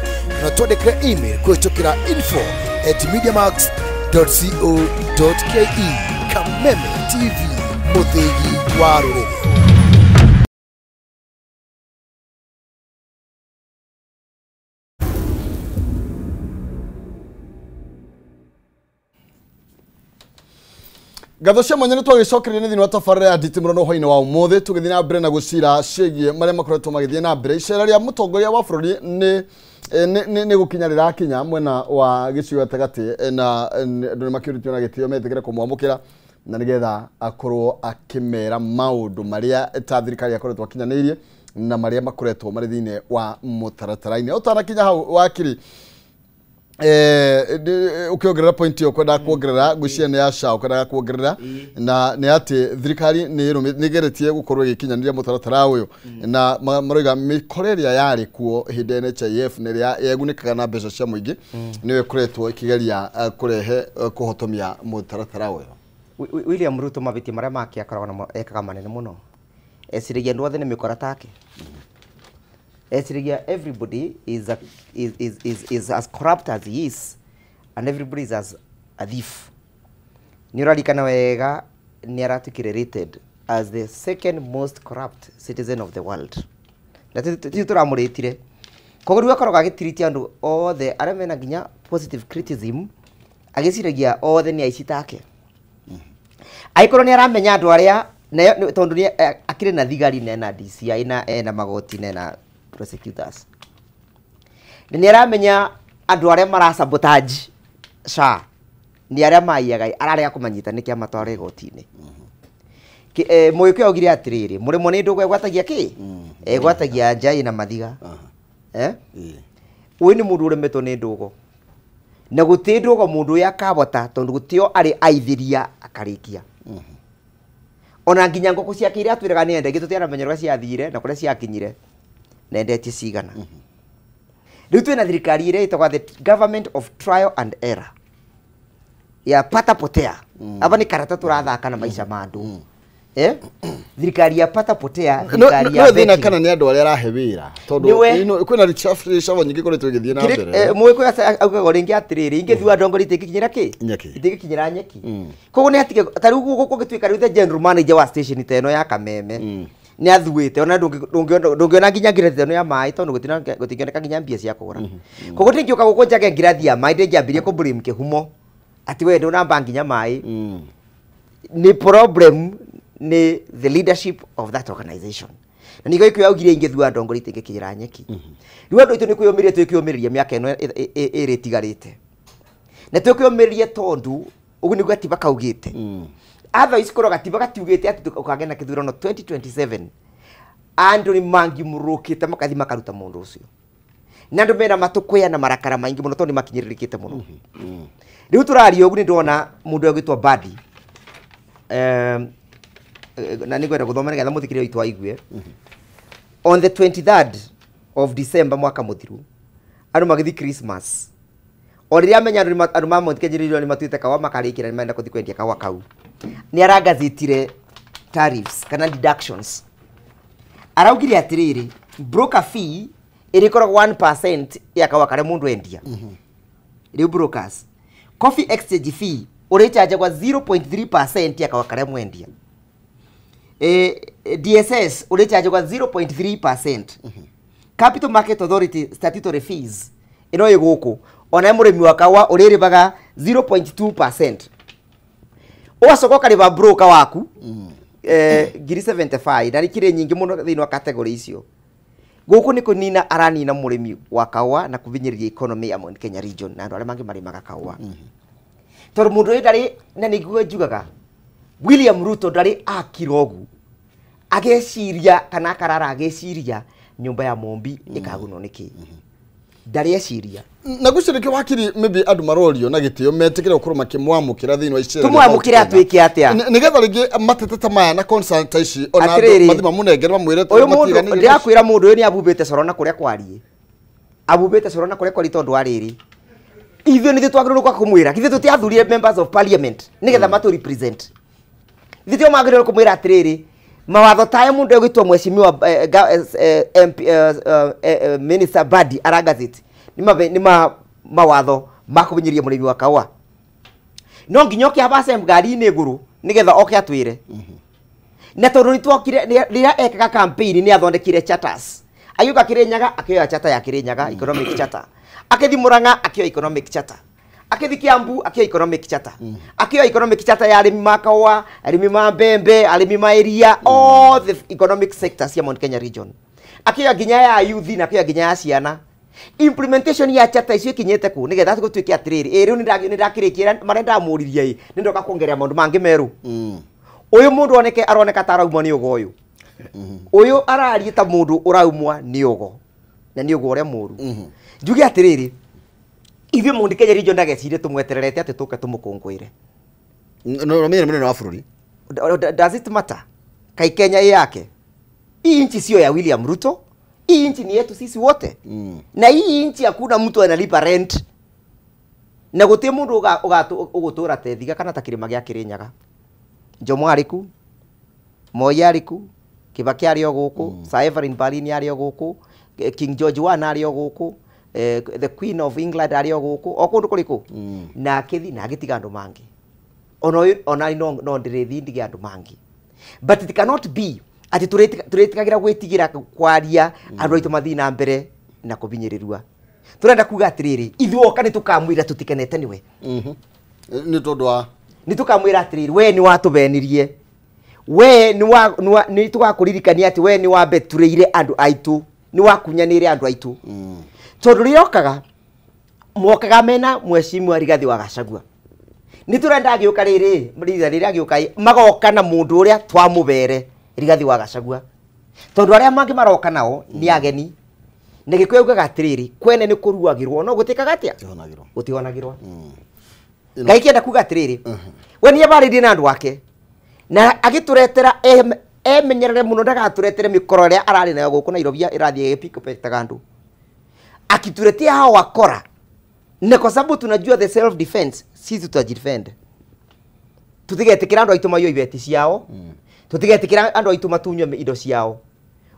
S15: Na twandĩkĩre email kũhĩtũkĩra info@mediamax.co.ke. Kameme TV, mũthĩgi wa rũrĩrĩ.
S1: Ngatho cia mwanya nĩ twagĩcokeria nĩ thĩinĩ wa tabarĩra ya nditimũrano hwainĩ wa ũmũthĩ tũgĩthiĩ na mbere na gũcira ciĩgiĩ marĩa makoretwo magĩthiĩ na mbere. Icera rĩa mũtongoria wa bũrũri nĩ gũkinya rĩrakinya mwena wa gĩcigo gatagatĩ, na andũ nĩ makĩũrĩtio na gĩtĩo metĩkĩre kũmwamũkĩra na nĩgetha akorwo akĩmera maũndũ marĩa ta thirikari akoretwo akinyanĩirie na marĩa makoretwo marĩ thĩinĩ wa mũtaratara-inĩ. Ũtanakinya hau wakiri, ukiongerera point iyo kwenda kuongerera ngwĩciria nĩ ya SHA ukwendaga kuongerera na nĩ atĩ thirikari nĩ ĩgeretie gũkorwo ĩgĩkinyanĩria mũtaratara ũyũ na maroiga mĩkora ĩrĩa yarĩ kuo hĩndĩ ya NHIF na ĩrĩa yegunĩkaga na mbeca cia mũingĩ nĩyo ĩkoretwo ĩkĩgeria kũrehe kũhotomia mũtaratara ũyũ.
S3: William Ruto mavĩtia marĩa make akoragwo namo ekaga manene mũno. Eciragia andũ othe nĩ mĩkora take. Eciragia everybody is as corrupt as he is and everybody is as a thief. Nĩ ũrarikana wega nĩ aratuĩkire rated as the second most corrupt citizen of the world. Na ti tũramũrĩtire. Koguo rĩu akoragwo agĩtiritia andũ othe arĩa mena nginya positive criticism, agĩciragia othe nĩ aici take. Angĩkorwo nĩ aramenya andũ arĩa tondũ nĩ akĩrĩ na thigari na ena DCI na ena magoti na ena prosecutors. Nĩ aramenya andũ arĩa marasabotage SHA nĩ arĩa maiyaga ararega kũmanyita nĩkĩ amatwara igoti-inĩ. Mũgĩkũyũ augire atĩrĩrĩ, mũrĩmo nĩ ndũgũ egwatagia kĩ? Egwatagia njai na mathiga. Ũyũ nĩ mũndũ ũremetwo nĩ ndũgo. Na gũtirĩ ndũgo mũndũ ũyũ akabota tondũ gũtĩo arĩ aithiria akarĩkia. Ona nginya ngũkũ ciake iria atwĩraga nĩ endagia tũtiaramenya ũrĩa ciathire na kũrĩa ciakinyire na endetie cigana. Rĩu twĩna thirikari ĩrĩa ĩtagwo the government of trial and error ya pata potea. Aba nĩ karata tũrathaka na maica ma andũ. Thirikari ya pata potea, thirikari ya
S1: no thĩna kana nĩ andũ arĩa arahe wĩra tondũ kwĩna reshuffle nyingĩ ikoretwo ĩgĩthiĩ na mbere.
S3: Mũgĩkũyũ augaga rĩngĩ atĩrĩrĩ, ingĩthua ndongoria itingĩkinyĩra kĩ? Itingĩkinyĩra nyeki. Koguo nĩ atige ta rĩu gũgĩtuĩka rĩu the general manager wa station ta ĩno ya Kameme nĩ athuĩte ona ndũngĩona nginya ngirathi ĩno ya maĩ tondũ gũtingĩoneka nginya mbia cia kũgũra. Koguo ndingĩũka gũkũ njage ngirathi ya maĩ ndĩngĩambirie kũ blame kĩhumo atĩ we ndũnamba nginya maĩ. Nĩ problem nĩ the leadership of that organization. Na nĩkĩo gĩkũyũ augire ingĩthua ndongoria itingĩkinyĩra nyeki. Rĩu andũ aitũ nĩ kwĩyũmĩrĩria twĩkwĩyũmĩrĩria mĩaka ĩno ĩrĩ ĩtigarĩte. Na twĩkwĩyũmĩrĩria tondũ ũguo nĩguo gatiba kaugĩte. Otherwise korwo gatiba gatiugĩte atĩ ũkagĩa na kĩthurano 2027 andũ nĩ mangĩmũrũkĩte makathi makaruta mũndũ ũcio. Na andũ mena matũkũya na marakara maingĩ mũno tondũ nĩ makinyĩrĩrĩkĩte mũno. Rĩu tũraria ũguo nĩ ndona mũndũ ũgwĩtwo Mbadi na nĩngwenda gũthoma nĩgetha mũthikĩrĩria witũ aigue. On the 23rd of December mwaka mũthiru andũ magĩthiĩ Christmas. O rĩrĩa amenya andũ ma Mount Kenya nĩ matuĩte kahũa makarĩkĩra nĩ marenda gũthiĩ kwendia kahũa kau. Nĩ arangazĩtire tariffs kana deductions. Araugire atĩrĩrĩ, broker fee ĩrĩkoragwo 1% ya kahũa karĩa mũndũ endia. Rĩu brokers. Coffee exchange fee ũrĩchanjagwo 0.3% ya kahũa karĩa mwendia. DSS ũrĩchanjagwo 0.3%. Capital Market Authority statutory fees ĩno ĩ gũkũ ona mũrĩmi wa kahũa ũrĩrĩbaga 0.2%. Ũgacoka ũkarĩba broker waku 75 na ikĩrĩ nyingĩ mũno thĩinĩ wa category icio. Gũkũ nĩ kũnina aranina mũrĩmi wa kahũa na kũvinyĩrĩria economy ya Mount Kenya region na andũ arĩa mangĩ marĩmaga kahũa. Tondũ mũndũ ũyũ ndarĩ na nĩguo njugaga William Ruto ndarĩ akira ũguo ageciria kana akarara ageciria nyũmba ya Mombi ĩkagunwo nĩkĩ. Ndarĩ eciria.
S1: Na gwĩciria wakiri maybe andũ marorio na gĩtĩo metĩkĩre gũkorwo makĩmwamũkĩra thĩinĩ wa icera.
S3: Tũmwamũkĩre atuĩke atĩa?
S1: Nĩgetha rĩngĩ mateta ta maya na concern ta ici ona andũ mathi mamũnengere mamwĩre
S3: ũyũ mũndũ ndĩrakwĩra mũndũ ũyũ nĩ abumbĩte coro na kũrĩa kwariĩ. Abumbĩte coro na kũrĩa kwariĩ tondũ wa rĩrĩ. Ithuĩ nĩthuĩ twagĩrĩirwo gũka kũmwĩra. Ithuĩ tũtiathurire members of parliament nĩgetha matũ represent. Ithuĩ tio magĩrĩirwo kũmwĩra atĩrĩrĩ mawatho taya mũndũ egwĩtwo mheshimiwa MP Minister Mbadi arangazĩte Nĩ mawatho ma kũmenyeria mũrĩmi wa kahũa. No nginya oke habace ngari-inĩ igũrũ nĩgetha oke atwĩre. Na tondũ nĩtwokire rĩrĩa ekaga campaign nĩ athondekire charters. Agĩũka Kĩrĩnyaga akĩoya charter ya Kĩrĩnyaga economic charter. Akĩthi Murang'a akĩoya economic charter. Akĩthi Kiambu akĩoya economic charter. Akĩoya economic charter ya arĩmi ma kahũa, arĩmi ma mbembe, arĩmi ma iria, all the economic sectors ya Mount Kenya region. Akĩoya nginya ya youth na akĩoya nginya ya ciana. Implementation ya charter icio ikinyĩte kũ nĩgetha gũtuĩke atĩrĩrĩ ĩ rĩu nĩndakĩrĩkia marĩa ndamũririe ĩ nĩndoka kuongerera maũndũ mangĩ merũ. Ũyũ mũndũ oneke aroneka ta araumwo nĩ ũgo ũyũ. Ũyũ araria ta mũndũ ũraumwa nĩ ũgo na nĩ ũgo ũrĩa mũru. Njuge atĩrĩrĩ ithuĩ Mount Kenya region ndagecire tũmwetererete atĩ tũke tũmũkũngũĩre.
S1: No mĩrĩ mũnene wa bũrũri.
S3: Does it matter? Kai Kenya ĩ yake. Hii nchi sio ya William Ruto. Hii nchi ni yetu sisi wote. Na hii nchi hakuna mtu analipa rent. Na guti mundu ugutura tethiga kana ta kirima gĩa Kĩrĩnyaga. Njomo ariku, Moi ariku, Kibaki arĩ o gũkũ, Sir Everin Berlin arĩ o gũkũ, King George I arĩ o gũkũ, the Queen of England arĩ o gũkũ, o kũndũ kũrĩkũ. Na akĩthi na agĩtiga andũ mangĩ. Ona no ndĩrĩthi ndige andũ mangĩ. But it cannot be ati tũrĩtĩkagĩra gwĩtigĩra kwaria andũ aitũ mathiĩ na mbere na kũbinyĩrĩrua. Tũrenda kuga atĩrĩrĩ ithuĩ oka nĩtũkamwĩra tũtikenete nĩwe.
S1: Nĩ tondũ wa
S3: nĩtũkamwĩra atĩrĩrĩ we nĩ watũbenirie, we nĩ tũgakũririkania atĩ we nĩ wambeturĩire andũ aitũ, nĩ wakunyanĩire andũ aitũ. Tondũ rĩrĩa okaga mokaga mena mheshimiwa Rigathi wa Gachagua. Nĩ tũrenda agĩũka rĩrĩ rĩrĩa agĩũka magoka na mũndũ ũrĩa twamũbere Rigathi wa Gachagua. Tondũ arĩa mangĩ maroka nao nĩ ageni. Na Gĩkũyũ augaga atĩrĩrĩ kwene nĩ kũruagĩrwo no gũtĩkaga atĩa? Gũtihonagĩrwo. Ngai kĩenda kuga atĩrĩrĩ we nĩ abarĩirie na andũ ake na agĩtũretera emenyerere mũno ndagatũretere mĩkoro ĩrĩa ararĩ nayo gũkũ Nairobi ĩrathiĩ ĩgĩpikopetaga andũ. Akituletea hao wakora, na kwa sababu tunajua the self defense, sisi tutajidefend. Tutigetĩkĩra andũ aitũ maiywo ibeti ciao, tutigetĩkĩra andũ aitũ matunywe indo ciao.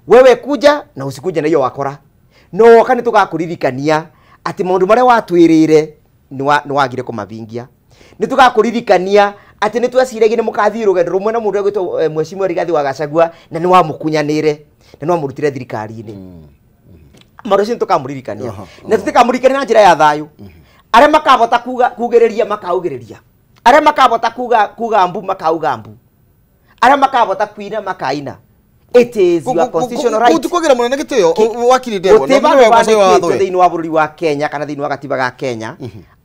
S3: Wewe kuja na usikuje na hiyo wakora. No woka nĩ tũgakũririkania atĩ maũndũ marĩa watwĩrĩire nĩ wagire kũmavingia. Nĩ tũgakũririkania atĩ nĩ tweciragia nĩ mũkathiĩ rũgendo rũmwe na mũndũ ũgwĩtwo mheshimiwa Rigathi wa Gachagua na nĩ wamũkunyanĩire na nĩ wamũrutire thirikari-inĩ. Maũndũ macio nĩ tũkamũririkania na tũtikamũririkania na njĩra ya thayũ. Arĩa makahota kugĩrĩria makaugĩrĩria, arĩa makahota kuga mbu makauga mbu, arĩa makahota kuina makaina. It is your constitutional right.
S1: Gũtikũgĩra mũnene gĩtĩo wakiri Ndegwa.
S3: Gũtirĩ vandũ bandĩkĩtwo thĩinĩ wa bũrũri wa Kenya kana thĩinĩ wa gatiba ga Kenya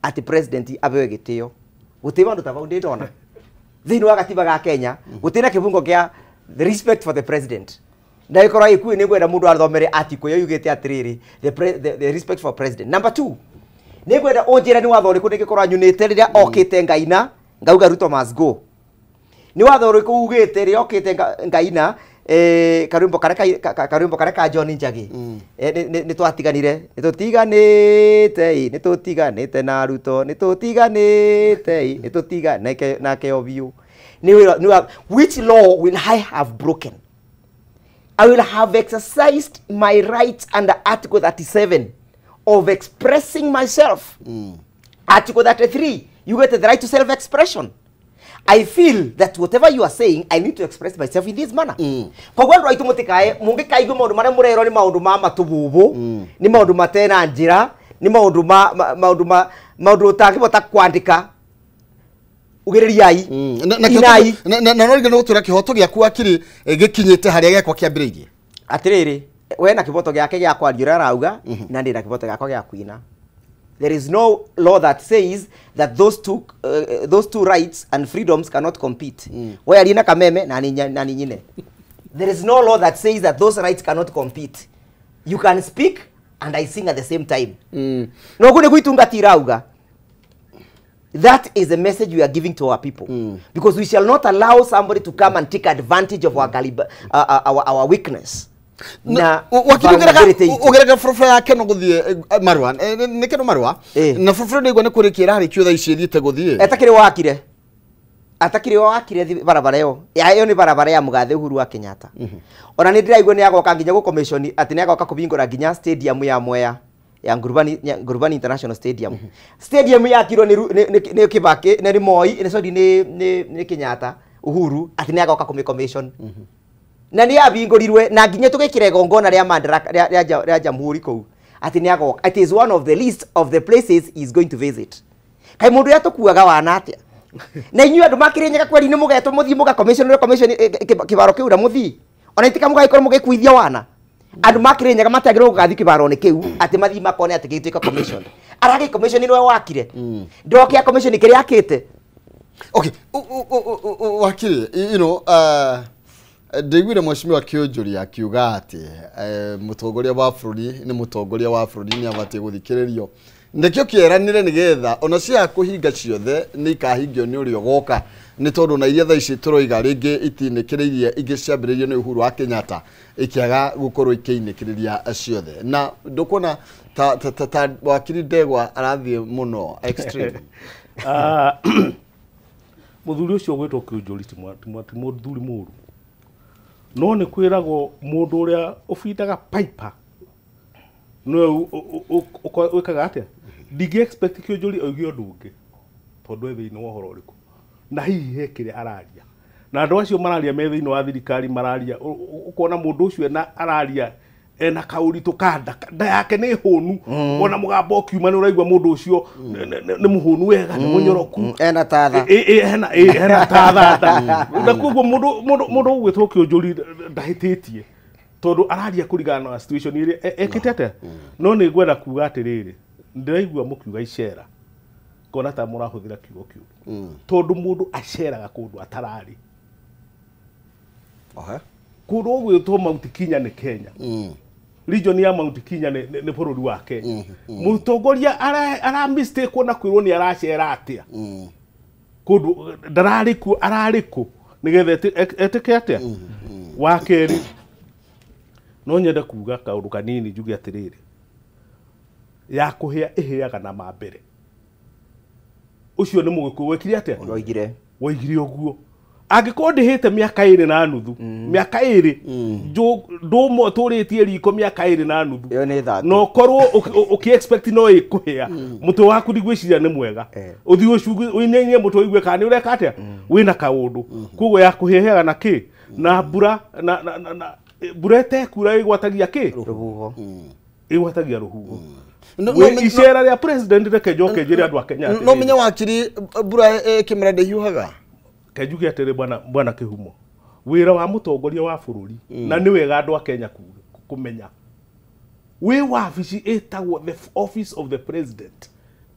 S3: atĩ president abeo gĩtĩo. Gũtirĩ vandũ ta vau ndĩ ndona. Thĩinĩ wa gatiba ga Kenya gũtirĩ na kĩbungo kĩa the respect for the president. Na ĩkorwo ĩkuĩ nĩ ngwenda mũndũ athomere article ĩyo yugĩte atĩrĩrĩ the respect for president. Number 2, nĩ ngwenda ũnjĩre nĩ watho ũrĩkũ ndĩngĩkorwo nyunĩte rĩrĩa okĩte ngaina ngauga Ruto must go. Nĩ watho ũrĩkũ ugĩte rĩrĩa okĩte ngaina karwimbo karĩa ka John Njagi nĩ twatiganire, nĩ tũtiganĩte, nĩ tũtiganĩte na Ruto, nĩ tũtiganĩte, nĩ tũtiganĩte nake o biũ. Which law will I have broken? I will have exercised my rights under Article 37 of expressing myself. Article 33, you get the right to self-expression. I feel that whatever you are saying, I need to express myself in this manner. Koguo andũ aitũ mũtikae mũngĩkaigua maũndũ marĩa mũrerwo nĩ maũndũ ma matũbũbũ, nĩ maũndũ matena njĩra, nĩ maũndũ ma maũndũ ũtangĩhota kwandĩka, ugĩrĩriai inai.
S1: Na no rĩngĩ nĩ gũtwĩra kĩhoto gĩaku wakiri gĩkinyĩte harĩa gĩakwa kĩambĩrĩirie.
S3: Atĩrĩrĩ, we na kĩhoto gĩake gĩa kwaria ũrĩa arauga, na ndĩ na kĩhoto gĩakwa gĩa kuina. There is no law that says that those two rights and freedoms cannot compete. We arina kameme na nyine. There is no law that says that those rights cannot compete. You can speak and I sing at the same time. No gune kuitungatira uga. That is the message we are giving to our people. Because we shall not allow somebody to come and take advantage of our weakness. Na
S1: ugerega furufuru yake no guthie marua nä kä no marua na furufuru nä igua nä kå rä kä rarä kio thaa ici ĩthiĩte gũthiĩ
S3: atakĩrĩ wakire barabara ĩyo ĩyo nĩ barabara ya mũgathe Uhuru wa Kenyatta. Ona nĩ ndĩraigua nĩ agoka nginya gũ commission atĩ nĩ agoka kũhingũra nginya stadium ya Mwea Ya Ngurubani International Stadium. Stadium yakirwo ni Kibaki ni Moi ni sorry ni Kenyatta Uhuru ati ni agoka kumi commission. Na ni yabingũrirwe na nginya tugikira igongona ria Madaraka ria Jamhuri kuu ati ni agoka. It is one of the list of the places he is going to visit. Kai mundu yatukuaga wana atia? Na inyuĩ andũ makĩrĩnyaga kweri nĩ mũgetwo mũthiĩ mũga commission kĩbaro kĩu na mũthiĩ ona itika mũgagĩkorwo mũgĩkuithia wana andũ makĩrĩnyaga matagĩrĩirwo gũgathiĩ kĩbaro-inĩ kĩu atĩ mathiĩ makone atĩ gĩgĩtuĩka commission aragĩ commission nĩwe wakire ndokĩa commission kĩrĩa akĩte.
S1: Okay, wakiri, you know, ndaiguire mheshimiwa Kĩũnjũri akiuga atĩ mũtongoria wa bũrũri nĩ mũtongoria wa bũrũri nĩ abatiĩ gũthikĩrĩrio nĩkĩo kĩeranire nĩgetha ona cia kũhinga ciothe nĩ ikahingio nĩ ũrĩa ũgoka nĩ tondũ na iria thaa ici tũroiga rĩngĩ itinĩkĩrĩirie ingĩ ciambĩrĩirio nĩ Uhuru wa Kenyatta ikĩaga gũkorwo ikĩinĩkĩrĩria ciothe na ndũkuona ta wakiri Ndegwa arathiĩ mũno extreme.
S2: Mũthuri ũcio ũgwĩtwo Kĩũnjũri ti mũthuri mũũru no nĩ kwĩragwo mũndũ ũrĩa ũbindaga piper nĩwe wĩkaga atĩa. Ndingĩ expect Kĩũnjũri oige ũndũ ũngĩ tondũ e thĩinĩ wa ũhoro ũrĩkũ na hihi he kĩrĩa araria na andũ acio mararia me thĩinĩ wa thirikari mararia ũkona mũndũ ũcio ena araria ena kaũritũ ka nda yake nĩ hũnu ona mũgambo ũkiuma nĩ ũraigua mũndũ ũcio nĩ mũhũnu wega nĩ mũnyoroku
S3: ena tatha
S2: ena tatha na koguo mũndũ ũgwĩtwo Kĩũnjũri ndahĩtĩtie tondũ araria kũringana na situation ĩrĩa ekĩte atĩa. No nĩ ngwenda kuga atĩrĩrĩ ndĩraigua mũkiuga icera ngona ta mũrahũthĩra kiugo kĩũru tondũ mũndũ aceraga kũndũ atararĩ. Kũndũ gũgwĩtwo Mount Kenya nĩ Kenya, region ya Mount Kenya nĩ bũrũri wa Kenya. Mũtongoria ara mistake na kwĩrwo nĩ aracera atĩa kũndũ ndararĩ kuo ararĩ kũ nĩgetha etĩke atĩa. Wa kerĩ no nyende kuga kaũndũ kanini njuge atĩrĩrĩ ya kũhĩa ĩhĩaga na mambere ũcio nĩ mũgĩkũyũ wekire atĩa woigire ũguo angĩkorwo ndĩhĩte mĩaka ĩrĩ na nuthu mĩaka ĩrĩ ndũmwe tũrĩtie riko mĩaka ĩrĩ na nuthu na ũkorwo ũkĩ expect no ĩkũhĩa mũtwe waku ndigwĩciria nĩ mwega ũthiĩ ũinainie mũtwe ũigue kana nĩ ũreka atĩa wĩna kaũndũ koguo ya kũhĩaga na kĩ na mbura na mbura ĩtekura ĩgwatagia kĩ
S3: rũhuho
S2: ĩgwatagia rũhuho. Icera rĩa president reke njoke njĩre andũ a Kenya
S1: no menye wakiri mbura ĩkĩmera ndĩhiũhaga.
S2: Kenjuge atĩrĩ bwana Kĩhumo wĩra wa mũtongoria wa bũrũri na nĩ wega andũ a Kenya kũmenya wĩ wabici ĩtagwo the office of the president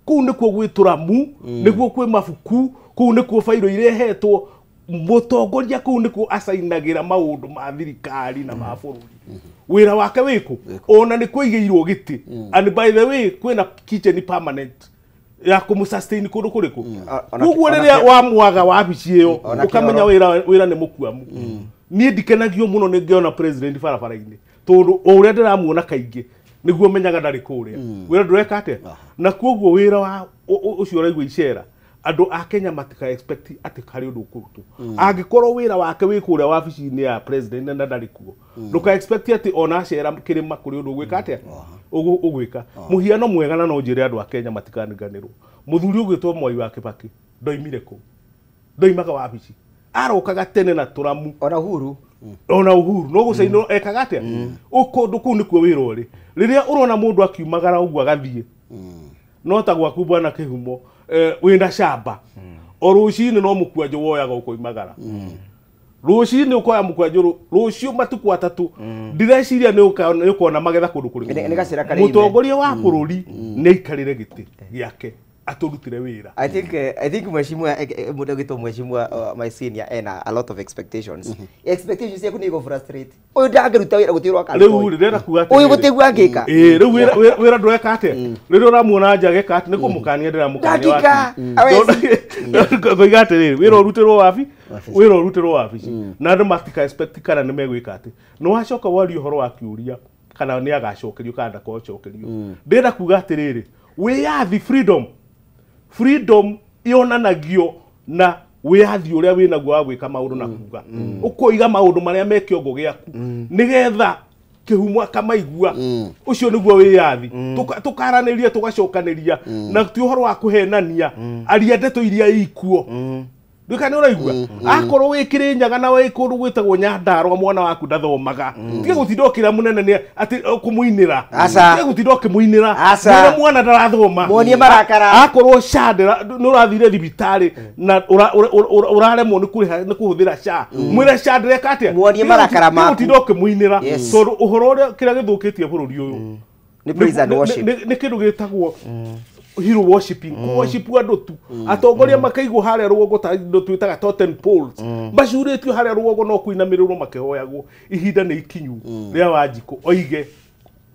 S2: kũu nĩkuo gwĩ tũramu nĩkuo kwĩ mabuku kũu nĩkuo bairo irehetwo mũtongoria kũu nĩkuo acainagĩra maũndũ ma thirikari na ma bũrũri wĩra wake wĩkũ ona nĩ kũigĩirwo gĩtĩ and by the way kwĩna kitchen permanent ya kũmũsustain kũndũ kũrĩkũ koguo rĩrĩa wamwaga wabici ĩyo ũkamenya wĩra nĩ mũkuamu. Niĩ ndikenagio mũno nĩ ngĩona president barabara-inĩ tondũ o ũrĩa ndĩramuona kaingĩ nĩguo menyaga ndarĩ kũrĩa wĩra ndũreka atĩa na koguo wĩra wa ũcio ũraigua icera andũ a Kenya matika expect atĩ harĩ ũndũ ũkũrutwo angĩkorwo wĩra wake wĩ kũrĩa wabici-inĩ ya president na ndarĩ kuo ndũka expect atĩ ona acera kĩrĩma kũrĩ ũndũ ũgwĩka atĩa ũgwĩka. Mũhiano mwega na no njĩre andũ a Kenya matikaniganĩrwo mũthuri ũgwĩtwo Mwai wa Kibaki ndoimire kũu ndoimaga wabici arokaga tene na tũramu
S3: ona Uhuru
S2: no gũcainwo ekaga atĩa kũndũ kũu nĩkuo wĩra ũrĩ rĩrĩa ũrona mũndũ akiumagara ũguo agathiĩ no ta gwaku bwana Kĩhumo wĩna shamba o rũcinĩ no mũkwanjũ woyaga ũkoimagara rũcinĩ ũkoya mũkwanjũ rũciũ matukũ atatũ ndireciria nĩ ũkona magetha kũndũ kũrĩkũ. Mũtongoria wa bũrũri nĩ aikarĩre gĩtĩ gĩake atũrutire wĩra.
S3: I think mheshimiwa mũndũ ũgĩtwo mheshimiwa my senior ena a lot of expectations. Expectations ciaku nĩ igũ frustrate ũyũ ndangĩruta wĩra gũtirĩ ũroka
S2: rĩu ndĩrenda kuga atĩrĩrĩ
S3: ũyũ gũtĩguo angĩka
S2: rĩu wĩra ndũreka atĩa rĩrĩa ũramuona nja ageka atĩ nĩ kũmũkania ndĩramũkania ngoiga atĩrĩrĩ wĩra ũrutĩrwo wabi wĩra ũrutĩrwo wabici na andũ matika expect kana nĩ megwĩka atĩ nĩ wacoka waria ũhoro wa kĩũria kana nĩ agacokerio kana ndakocokerio ndĩrenda kuga atĩrĩrĩ wĩyathi freedom yonanagio na wĩyathi ũrĩa wĩnaguo wa gwĩka maũndũ na kuga ũkoiga maũndũ marĩa me kĩongo gĩaku nĩgetha Kĩhumo akamaigua ũcio nĩguo wĩyathi. Tũkaranĩria tũgacokanĩria na ti ũhoro wa kũhenania aria ndeto iria ikuo. Nduka nĩ ũraigua akorwo wĩ Kĩrĩnyaga na wĩ kũndũ gwĩtagwo Nyandarũa mwana waku ndathomaga tiga gũtinda ũkĩra mũnene nĩ atĩ kũmũinĩra tiga gũtinda ũkĩmũinĩra nĩ mwana ndarathoma
S3: muonie marakara
S2: akorwo SHA nĩ ũrathire thibitarĩ na ũraremwo nĩ kũrĩha nĩ kũhũthĩra SHA mwĩre SHA ndĩreka atĩa
S3: muonie marakara maku
S2: gũtinda ũkĩmũinĩra tondũ ũhoro ũrĩa kĩrĩa gĩthũkĩtie bũrũri ũyũ
S3: nĩ praise and worship
S2: nĩ kĩndũ gĩtagwo hero worshiping worship andũ tu atongoria makaigwo harĩa rũgongo ta indo twĩtaga totem poles macurĩtio harĩa rũgongo no kũinamĩrĩrwo makĩhoyagwo ihinda nĩ ikinyu rĩa Wanjikũ oige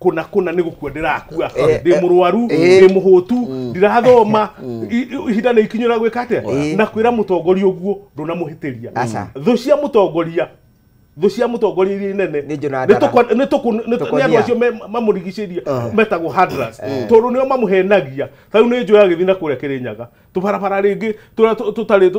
S2: kũna kũna nĩ gũkua ndĩrakua ndĩ mũrwaru ndĩ mũhũtu ndirathoma ihinda nĩ ikinyu rĩa gwĩka atĩa na kwĩra mũtongoria ũguo ndũnamũhĩtĩria thũ cia mũtongoria iria nene nĩ andũ acio mamũrigicĩria metagwo handlers tondũ nĩo mamũhenagia tarĩu nĩ njũĩ agĩthiĩ na kũrĩa Kĩrĩnyaga tũbarabara rĩngĩ tũrĩa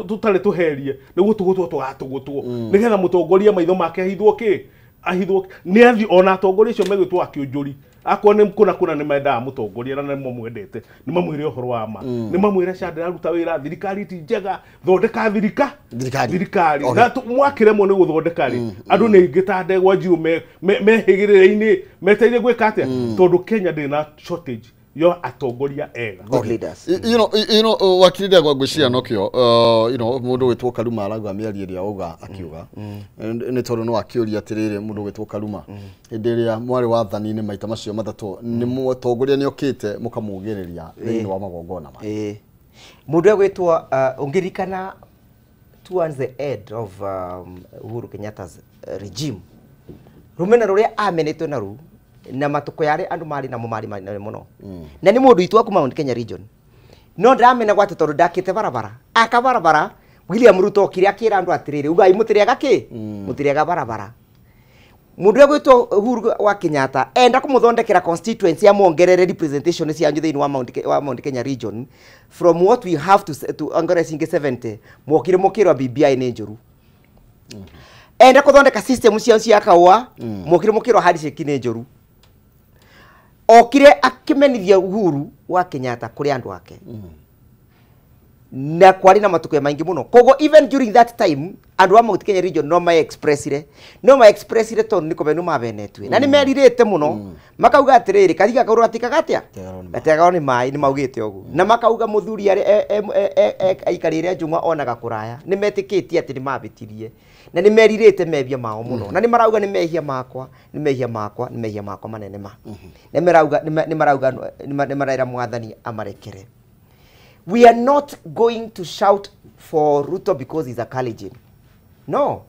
S2: tũtarĩ tũherie nĩguo tũgũtwo tũgatũgũtwo nĩgetha mũtongoria maitho make ahithwo kĩ ahithwo nĩ athiĩ ona atongoria acio megwĩtwo akĩũnjũri akorwo nĩ kũna kũna nĩ mendaga mũtongoria na nĩ mamwendete nĩ mamwĩre ũhoro wa ma nĩ mamwĩre SHA ndĩraruta wĩra thirikari ti njega thondeka thirikari na mwakĩremwo nĩ gũthondeka rĩ andũ nĩ aingĩ ta Ndegwa Njirũ mehĩgĩrĩre-inĩ metereire gwĩka atĩa tondũ Kenya ndĩrĩ na shortage ya atongoria ega.
S3: Good leaders.
S1: You know wakiri Ndegwa ngwĩciria nokĩo you know mũndũ wĩtwo Karuma arauga mĩario ĩrĩa auga akiuga nĩ tondũ no akĩũria atĩrĩrĩ mũndũ wĩtwo Karuma hĩndĩ ĩrĩa mwarĩ wathani-inĩ maita macio matatũ nĩ mũtongoria nĩ okĩte mũkamũgĩrĩria thĩinĩ wa magongona maya.
S3: Mũndũ egwĩtwo ũngĩririkana towards the end of Uhuru Kenyatta's regime rũmena rũrĩa amenetwo naruo na matuko yare andu mari namo mari muno na ni mundu itu aku Mount Kenya region no ndamena gwate tondu ndakite barabara aka barabara William Ruto okire akira andu atiriri ugai mutiriaga ki mutiriaga barabara mundu egwitwo Uhuru wa Kenyatta enda kumuthondekera constituency ya muongerere representation cianyu thiini wa Mount Kenya region from what we have to ongere cingi 70 mwokire mukirwa BBI ni njuru enda kuthondeka system ciao cia kaua mwokire mukirwa handshake ni njuru okire akimenithia Uhuru wa Kenyatta kuri andu ake na kwari na matuko maingi muno kogo even during that time andu a Mount Kenya region no ma expressire tondu niko benu mabenetwe na ni meririte muno makauga atiriri kariga kauru atikaga atia gategagwo ni mai ni maugite uguo na makauga muthuri ari aikarire njung'wa onaga kuraya ni metikitie ati ni mabitirie na ni meririte mebia mao muno na ni marauga ni mehia makwa ni mehia makwa ni mehia makwa manene ma ni marauga ni marauga ni maraira mwathani amarekere. We are not going to shout for Ruto because he's a Kalenjin. No.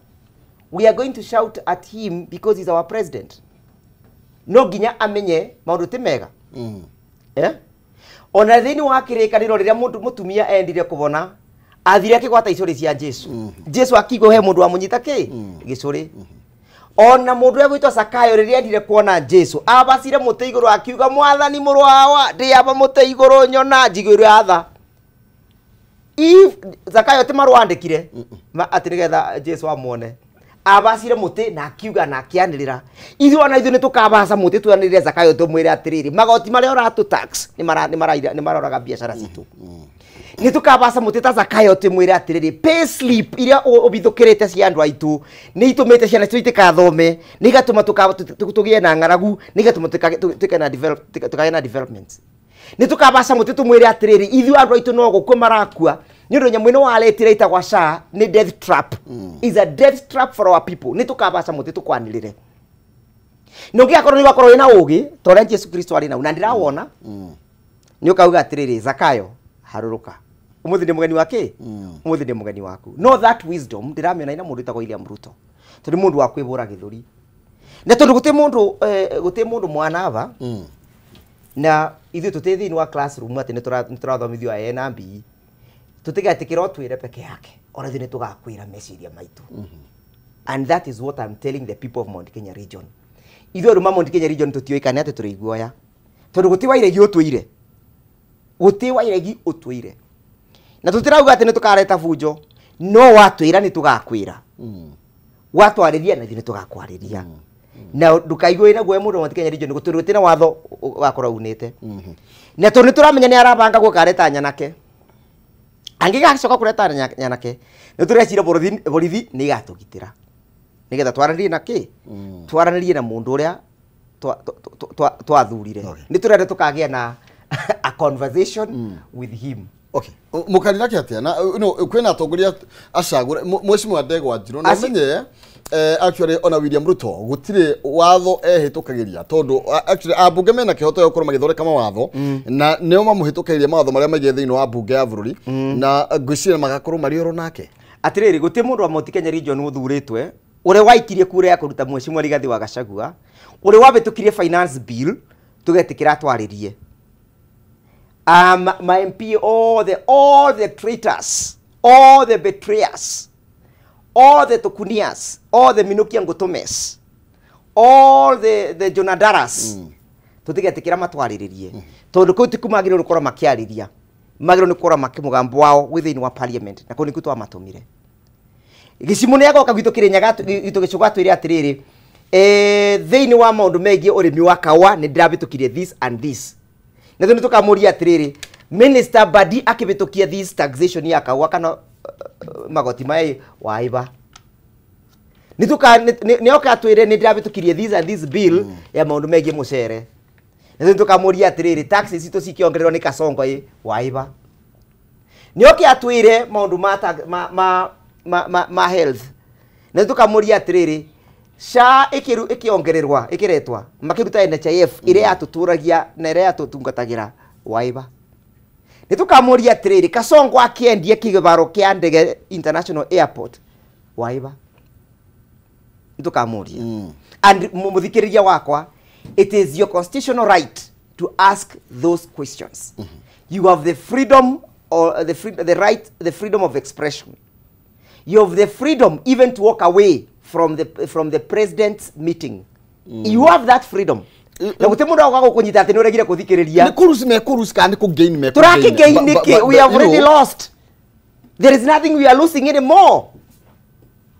S3: We are going to shout at him because he's our president. No ginya amenye maundu ti mega. Ona thiini wa kirikaniro riria mundu mutumia endire kubona athire akigwata icuri cia Jesu. Jesu akigwo he mundu amunyita ki gicuri. Ona mundu egwitwo Zakayo riria endire kuona Jesu abacire muti iguru akiuga mwathani mũrũ ndi aba muti iguru nyona njiguire atha. If Zakayo ti marũa andĩkire atĩ nĩgetha Jesu amuone abacire muti na akiuga na akianĩrĩra ithuĩ ona ithuĩ nĩtũkabaca muti twanĩrĩre Zakayo tũmwĩre atĩrĩrĩ magoti marĩa ũratũ tax nĩ maroraga biacara citũ nĩtũkabaca muti ta Zakayo tũmwĩre atĩrĩrĩ pay slip iria ũbithũkĩrĩte cia andũ aitũ nĩ itũmĩte ciana citũ itikathome nĩ igatũma tũgĩe na ng'aragu nĩ igatũma tũkagĩe na development nĩ tũkabaca muti tũmwĩre atĩrĩrĩ ithuĩ andũ aitũ no gũkua marakua nĩ ũndũ nyamũ ĩno waretire ĩtagwa SHA nĩ death trap is a death trap for our people nĩ tũkabaca mũtĩ tũkwanĩrĩre na ũngĩgakorwo nĩ ũgakorwo wĩna ũũgĩ ta ũrĩa Jesu Kristo arĩ nau na ndĩrawona nĩ ũkauga atĩrĩrĩ Zakayo harũrũka ũmũthĩ ndĩ mũgeni wa kĩ ũmũthĩ ndĩ mũgeni waku no that wisdom ndĩramĩona ina mũndũ wĩtagwo William Ruto tondũ nĩ mũndũ wa kwĩhũra gĩthũri na tondũ gũtĩ mũndũ mwana aba na ithuĩ tũtĩ thĩinĩ wa classroom atĩ nĩ tũrathomithio A na B tutigatikira twire peke yake ona ithuĩ nĩtũgakwĩra meciria maitũ and that is what I'm telling the people of Mount Kenya region ithuĩ andũ ma Mount Kenya region tũtiũĩkane atĩ tũrĩ iguoya tondũ gũtĩ wairegi ũtũire gũtĩ wairegi ũtũire na tũtirauga atĩ nĩtũkareta bunjo no watwĩra nĩtũgakwĩra watwarĩria na ithuĩ nĩtũgakwarĩria Na ndukaigue wina guoya mundu wa Mount Kenya region gutirĩ gũtirĩ na watho wakorwo unĩte. Na tondũ nĩ tũramenya nĩ arabanga gũkareta nyanake. Angĩgacoka kũreta nyanake nĩ tũreciria borithi nĩ igatũgitĩra nĩgetha twaranĩrie na kĩ twaranĩrie na mũndũ ũrĩa twathurire. Nĩ tũrenda tũkagĩa na a conversation with him.
S1: Okay. Mukarira atia na no kwina atongoria acagure mweshimwa Ndegwa Njiru na menye actually ona William Ruto gutire watho ehitukagiria tondu actually abunge mena kihoto ya gukorwo magithondeka mawatho na nio mamuhitukagiria mawatho maria maige thiini wa bunge ya bururi na ngwiciria magakorwo mari oro nake.
S3: Atiriri guti mundu wa Mount Kenya region uthuritwe uria waikirie kura ya kuruta mweshimwa Rigathi wa Gachagua uria wabitukirie finance bill tugetikira twaririe. My MP, all the traitors, all the betrayers, all the Tokunias, all the Minukia Ngotomes, all the Jonadaras, tutigetikira matwariririe. Tondu kuu tiku magirwo ni gukorwo makiariria, magirwo ni gukorwo makimugambo wao within wa parliament, na kuu niku twamatumire. Gicimu ni agoka gwitu Kirinyaga gitu gicuga twire atiriri, thiini wa maundu megie urimi wa kawa ni ndirabitukirie this and this. Na nĩ tũkamũria atĩrĩrĩ Minister Badi akĩhĩtũkia this taxation ya kaua kana magoti mai waiba. Nĩ oka atwĩre nĩ ndĩrahĩtũkirie this and this bill ya maũndũ megiĩ mũcere. Na nĩ tũkamũria atĩrĩrĩ taxes citũ cikĩongererwo nĩ Kasongo ĩ waiba. Nĩ oke atwĩre maũndũ ma health. Na nĩ tũkamũria atĩrĩrĩ SHA ikiongererwa ikiretwa makiruta NHIF iria yatuturagia na iria yatutungatagĩra waiba. Nĩ tũkamũria atĩrĩrĩ Kasongo akĩendia kĩbaro kĩa ndege International Airport waiba. Nĩ tũkamũria. And mũthikĩrĩria wakwa, it is your constitutional right to ask those questions. You have the freedom or the right, the freedom of expression. You have the freedom even to walk away from the president's meeting. You have that freedom. Na gute mundu auga gukunyita ati ni uregire kuthikiriria.
S1: Ni kurusi me kurusi kana ni kugain me.
S3: Turaki gain we have already lost. There is nothing we are losing anymore.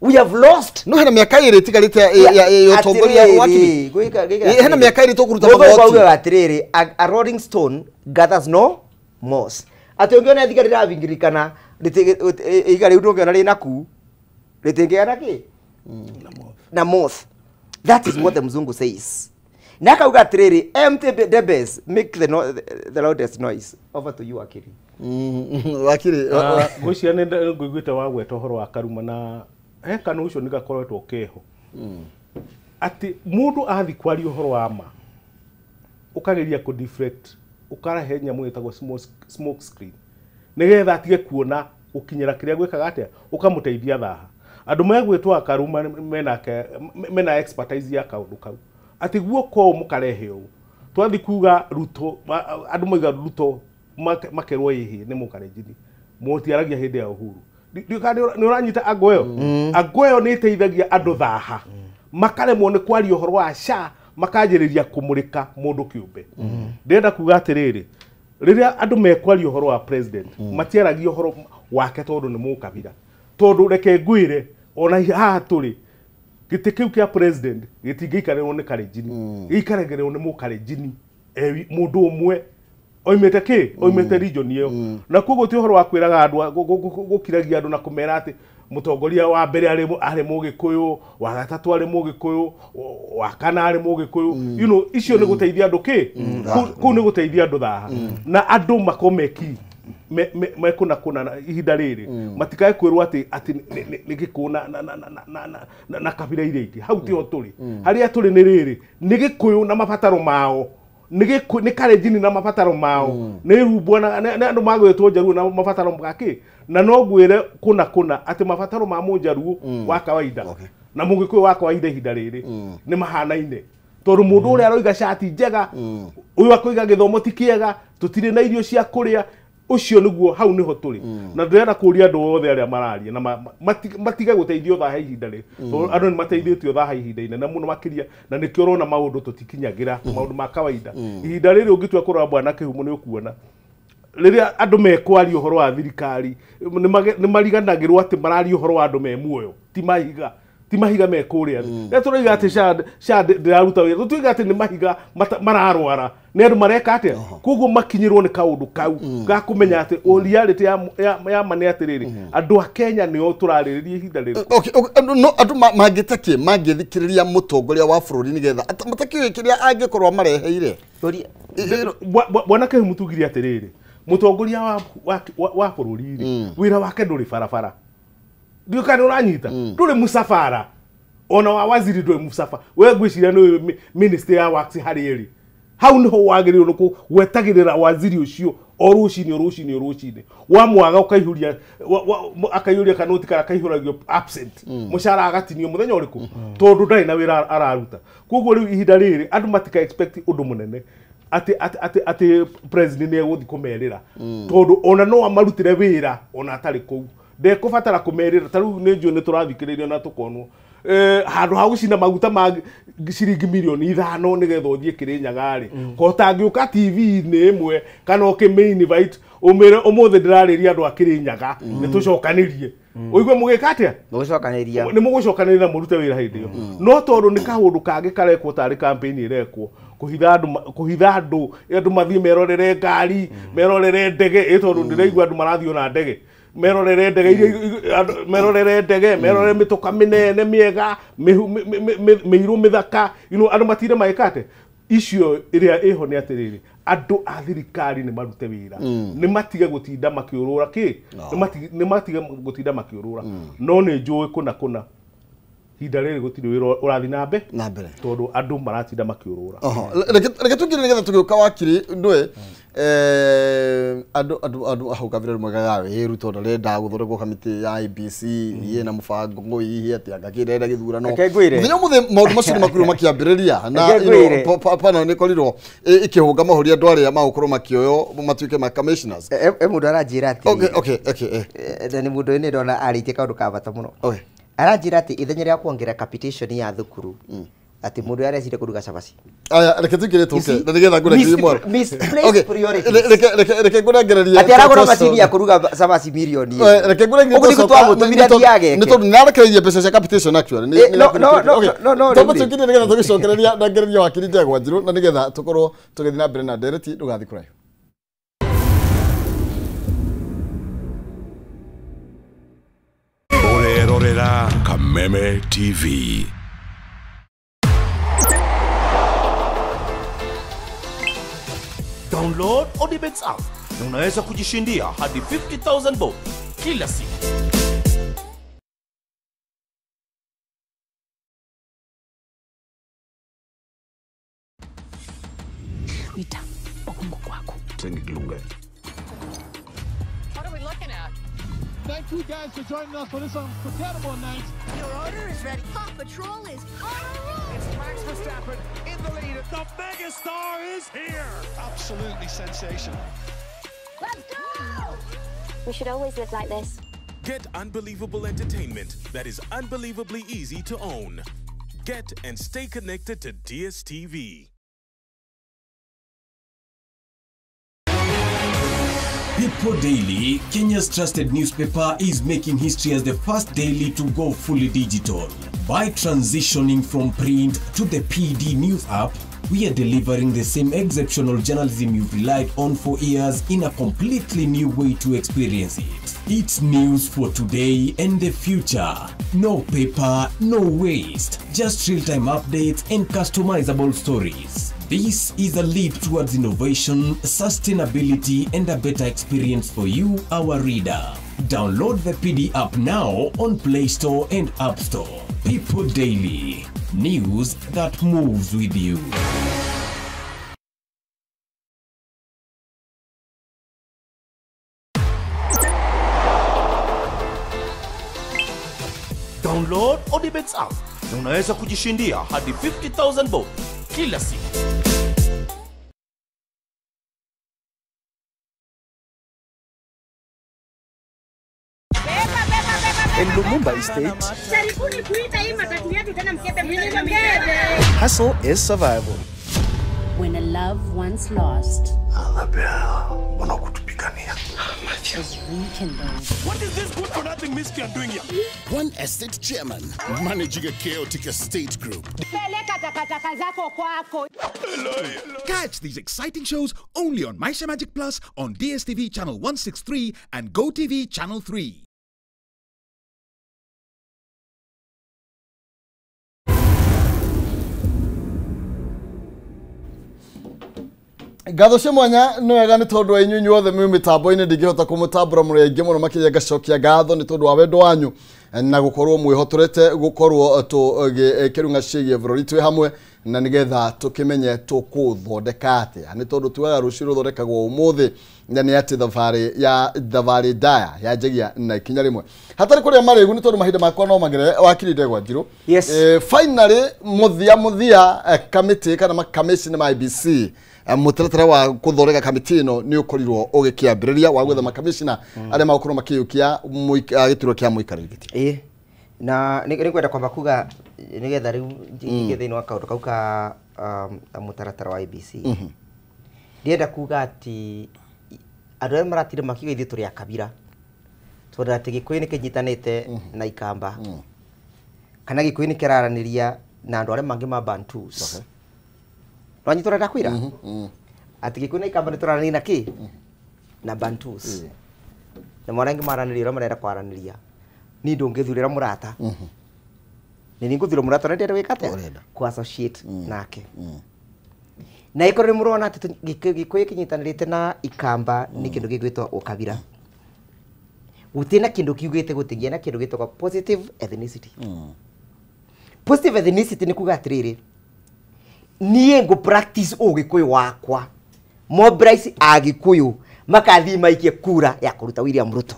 S3: We have lost.
S1: No hena miaka iri tigarite ya utongoria wa Kibaki. Hena miaka iri tukuruta magoti.
S3: Atiriri, a rolling stone gathers no moss. Ati ungiona ihiga riravingirikana ihiga riu ndungiona rina ku ritingiana ki na moth. That is what the mzungu says. Na akauga atiriri, empty debes make the loudest noise. Over to you, Akiri.
S1: Akiri
S2: ngwiciria nĩ ngũiguĩte wagweta ũhoro wa Karuma na he kanũ ũcio nĩgakoretwo keho atĩ mũndũ athi kwaria ũhoro wa ma ũkageria kũ deflect ũkarehe nyamũ ĩtagwo smoke screen nĩgetha atige kuona gũkinyĩra kĩrĩa gwĩkaga atĩa ũkamũteithia thaha. Andũ megwĩtwo Karuma mena expertise ya kaũndũ kau atĩ guoko ũũ mũkarehe ũũ twathi kuga Ruto andũ moiga Ruto makerwo ĩhĩ nĩ mũkarenjini mũtiaragia hĩndĩ ya Uhuru. Nĩ ũranyita ango ĩyo ango ĩyo nĩ ĩteithagia andũ thaha makaremwo nĩ kwaria ũhoro wa SHA makanjĩrĩria kũmũrĩka mũndũ kĩũmbe. Ndĩrenda kuga atĩrĩrĩ rĩrĩa andũ mekwaria ũhoro wa president matiaragia ũhoro wake tondũ nĩ mũkabira tondũ reke ngwĩre ona haha tũrĩ gĩtĩ kĩu kĩa president gĩtingĩikarĩrwo nĩ Kalenjin gĩikaragĩrwo nĩ mũkalenjini mũndũ ũmwe oimĩte kĩ oimĩte region ĩyo. Na koguo ti ũhoro wa kwĩraga andũ gũkiragia andũ na kũmera atĩ mũtongoria wa mbere arĩ mũgĩkũyũ wa gatatũ arĩ mũgĩkũyũ wa kana arĩ mũgĩkũyũ you know icio nĩ gũteithia andũ kĩ kũu nĩ gũteithia andũ thaha na andũ makomeki mekũna kũna ihinda rĩrĩ matikae kwĩrwo atĩ atĩ nĩ gĩkũyũ na kabira iria ingĩ. Hau tiho tũrĩ harĩa tũrĩ nĩ rĩrĩ nĩ gĩkũyũ na mabataro mao nĩ Kalenjin na mabataro mao nĩ Rumbwa na andũ magwĩtwo Njaruo na mabataro makĩ na no ngwĩre kũna kũna atĩ mabataro ma mũnjaruo wa kawaida na mũgĩkũyũ wa kawaida ihinda rĩrĩ nĩ mahanaine tondũ mũndũ ũrĩa aroiga cati njega ũyũ akoiga gĩthomo ti kĩega tũtirĩ na irio cia kũrĩa ũcio nĩguo hau nĩho tũrĩ. Na ndĩrenda kũria andũ othe arĩa mararia na matige gũteithio thaha ihinda rĩ tondũ andũ nĩ mateithĩtio thaha ihinda inene mũno makĩria na nĩkĩo ũrona maũndũ tũtikinyagĩra maũndũ ma kawaida. Ihinda rĩrĩ ũngĩtua kũrora Bwana Kĩhumo nĩ ũkuona rĩrĩa andũ mekwaria ũhoro wa thirikari nĩ mariganagĩrwo atĩ mararia ũhoro wa andũ me muoyo ti mahiga Ti mahiga me kũrĩa thĩ. Rĩrĩa tũroiga atĩ SHA ndĩraruta wĩra, tũtuiga atĩ nĩ mahiga mararwara. Nĩ andũ mareka atĩa? Koguo makinyĩrwo nĩ kaũndũ kau ga kũmenya atĩ reality ya ma nĩ atĩrĩrĩ, andũ a Kenya nĩo tũrarĩrĩria ihinda rĩrĩ.
S1: Okay, no andũ mangĩta mangĩthikĩrĩria mũtongoria wa bũrũri nĩgetha matakĩũĩ kĩrĩa angĩkorwo mareheire.
S2: Bwana Kĩhumu tugire atĩrĩrĩ, mũtongoria wa bũrũri rĩ, wĩra wake ndũrĩ barabara. Ndiũ kana ũranyita, ndũrĩ mũcabara. Ona wa waziri ndũrĩ mũcabara. We ngwĩciria nĩ minister ya works harĩ ĩrĩ. Hau niho wagĩrĩirwo nĩ gwetagĩrĩra waziri ũcio o rũcinĩ o rũcinĩ o rũcinĩ. Wamwaga ũkaihũria akaihũria kanoti kana akaihũragio absent. Mũcara agatinio mũthenya ũrĩkũ? Tondũ ndarĩ na wĩra araruta. Koguo rĩu ihinda rĩrĩ andũ matika expect ũndũ mũnene atĩ president nĩ egũthiĩ kũmerĩra. Tondũ ona no amarutĩre wĩra ona atarĩ kũu. Ndekũbatara kũmerĩra ta rĩu nĩ njũĩ nĩ tũrathikĩrĩrio na tũkonwo. Handũ ha gũcina maguta ma ciringi mirioni 5 nĩgetha ũthiĩ Kĩrĩnyaga rĩ, ko ũtangĩũka TV-inĩ ĩmwe kana ũkĩ invite ũmĩre ũmũthĩ ndĩrarĩria andũ a Kĩrĩnyaga nĩ tũcokanĩrie. Ũigue mũgĩka atĩa?
S3: Mũgũcokanĩria.
S2: Nĩ mũgũcokanĩria na mũrute wĩra hĩndĩ ĩyo. No tondũ nĩ kaũndũ kangĩ karekwo tarĩ campaign ĩrekwo kũhitha andũ andũ mathiĩ merorere ngari, merorere ndege, tondũ ndĩraigua andũ marathiĩ ona ndege. Merorere ndege iria merorere ndege, merorere mĩtoka mĩnene mĩega, mĩirũ mĩthaka, you know, andũ matire magĩka atĩ icio ĩrĩa ĩho nĩ atĩrĩrĩ, andũ a thirikari nĩ marute wĩra, nĩ matige gũtinda makĩũrũra kĩ, nĩ matige gũtinda makĩũrũra. No nĩ njũĩ kũna kũna ihinda rĩrĩ gũtirĩ wĩra ũrathiĩ na mbere tondũ andũ maratinda makĩũrũra.
S1: Reke tũngire nĩgetha tũgĩũka wakiri ndũĩ andũ hau kabere moigaga ĩ Ruto ndarenda gũthondekwo kamĩtĩ ya IEBC ĩna mũbango hihi atĩ angakĩrenda gĩthurano. Mũthenya ũmũthĩ maũndũ macio nĩmakorirwo makĩambĩrĩria na panel nĩkorirwo ĩkĩhũnga mahũri andũ arĩa magũkorwo makĩoywo matuĩke ma commissioners.
S3: Mũndũ aranjĩra atĩrĩrĩ.
S1: Okay.
S3: Na nĩ mũndũ ũyũ nĩ ndona arĩtie kaũndũ ka bata mũno. Aranjĩra atĩ ithenya rĩa kuongerera capitation ya thukuru atĩ mũndũ arecire kũruga cabaci.
S1: Aya, reke tũingĩre tũke na nĩgetha ngũnengererie mwaro.
S3: Misplaced priorities.
S1: Reke ngũnengererie.
S3: Atĩ aragũra macini ya kũruga cabaci mirioni.
S1: Reke ngũnengererie.
S3: Ũguo nĩguo twamũtũmire athiĩ ageke.
S1: Nĩ tondũ nĩarekereirie mbeca cia capitation actually.
S3: No.
S1: Twamba tũingĩre nĩgetha tũgĩcokereria na ngereria wakiri Ndegwa Njirũ na nĩgetha tũkorwo tũgĩthiĩ na mbere na ndereti ndũgathiĩ kũraihu.
S4: Kameme TV.
S6: Download Odibets app na unaweza kujishindia hadi 50,000 bob kila siku.
S10: Wita, okungu kwako.
S4: Sengikulungele.
S7: What are we looking at?
S8: Thank you guys for joining us for this unforgettable night.
S7: Your order is ready. Paw Patrol is on a roll.
S8: It's Max Verstappen in the lead. The megastar is here. Absolutely sensational.
S7: Let's go! We should always live like this.
S4: Get unbelievable entertainment that is unbelievably easy to own. Get and stay connected to DSTV. People Daily, Kenya's trusted newspaper, is making history as the first daily to go fully digital. By transitioning from print to the PD News app, we are delivering the same exceptional journalism you've relied on for years in a completely new way to experience it. It's news for today and the future. No paper, no waste. Just real-time updates and customizable stories. This is a leap towards innovation, sustainability, and a better experience for you, our reader. Download the PD app now on Play Store and App Store. People Daily. News that moves with you.
S6: Download Odibets app na unaweza kujishindia hadi 50,000 bob kila siku.
S9: In Lumumba Estate, hustle is survival.
S10: When a love once lost. love you. As we can learn.
S6: What is this good for nothing miscreant doing here?
S11: One estate chairman managing a chaotic estate group.
S7: Peleka takataka zako kwako.
S12: Catch these exciting shows only on Maisha Magic Plus on DSTV channel 163 and GoTV channel 3.
S1: Ngatho cia mwanya nĩ wega nĩ tondũ wa inyuĩ inyuothe mwĩ mĩtambo-inĩ ndingĩhota kũmũtambũra mũrĩ aingĩ mũno makĩria ngacokia ngatho nĩ tondũ wa wendo wanyu na gũkorwo mwĩhotorete gũkorwo tũgĩkĩrung'a ciĩgiĩ bũrũri twĩ hamwe na nĩgetha tũkĩmenye tũkũthondeka atĩa nĩ tondũ tugaga rũciũ rũthondekagwo ũmũthĩ na nĩ atĩ thabarĩ ndaya yanjagia na ikinya rĩmwe hatarĩ kũrĩa marĩgu nĩ tondũ mahinda makwa no magere wakiri Ndegwa Njirũ.
S3: Yes.
S1: Finally mũthia kamĩtĩ kana makamĩci ma IEBC mũtaratara wa kũthondeka kamĩtĩ ĩno nĩ ũkorirwo ũgĩkĩambĩrĩria wa gwetha makamĩcina arĩa magũkorwo makĩiyũkia gĩturwa kĩa mũikarĩri gĩtĩ.
S3: Ĩĩ na nĩ ngwenda kwamba kuga nĩgetha rĩu njingĩke thĩinĩ wa kaũndũ kau ka mũtaratara wa IEBC. Ndĩrenda kuga atĩ andũ arĩa maratire makiuga ithuĩ tũrĩ a kabira tondũ atĩ Gĩkũyũ nĩ kĩnyitanĩte na Ikamba kana Gĩkũyũ nĩ kĩraranĩria na andũ arĩa mangĩ ma Bantus. Nĩwanyita ũrĩa ndakwĩra? Atĩ Gĩkũyũ na Ikamba nĩ tũraranĩria na kĩ? Na Bantus. Na mwana angĩ maranĩria ũrĩa marenda kwaranĩria. Niĩ ndũngĩthurĩra mũrata. Nĩ ngũthurĩra mũrata ũrĩa ndĩrenda gwĩka atĩa? Kũ associate nake. Na ĩkorwo nĩ mũrona atĩ Gĩkũyũ kĩnyitanĩrĩte na Ikamba nĩ kĩndũ gĩgwĩtwo ũkabira. Gũtirĩ na kĩndũ kiugĩte gũtigĩa na kĩndũ gĩtagwo positive ethnicity. Positive ethnicity nĩ kuga atĩrĩrĩ, niĩ ngũ practice ũgĩkũyũ wakwa mobilize agĩkũyũ makathiĩ maikie kura ya kũruta William Ruto.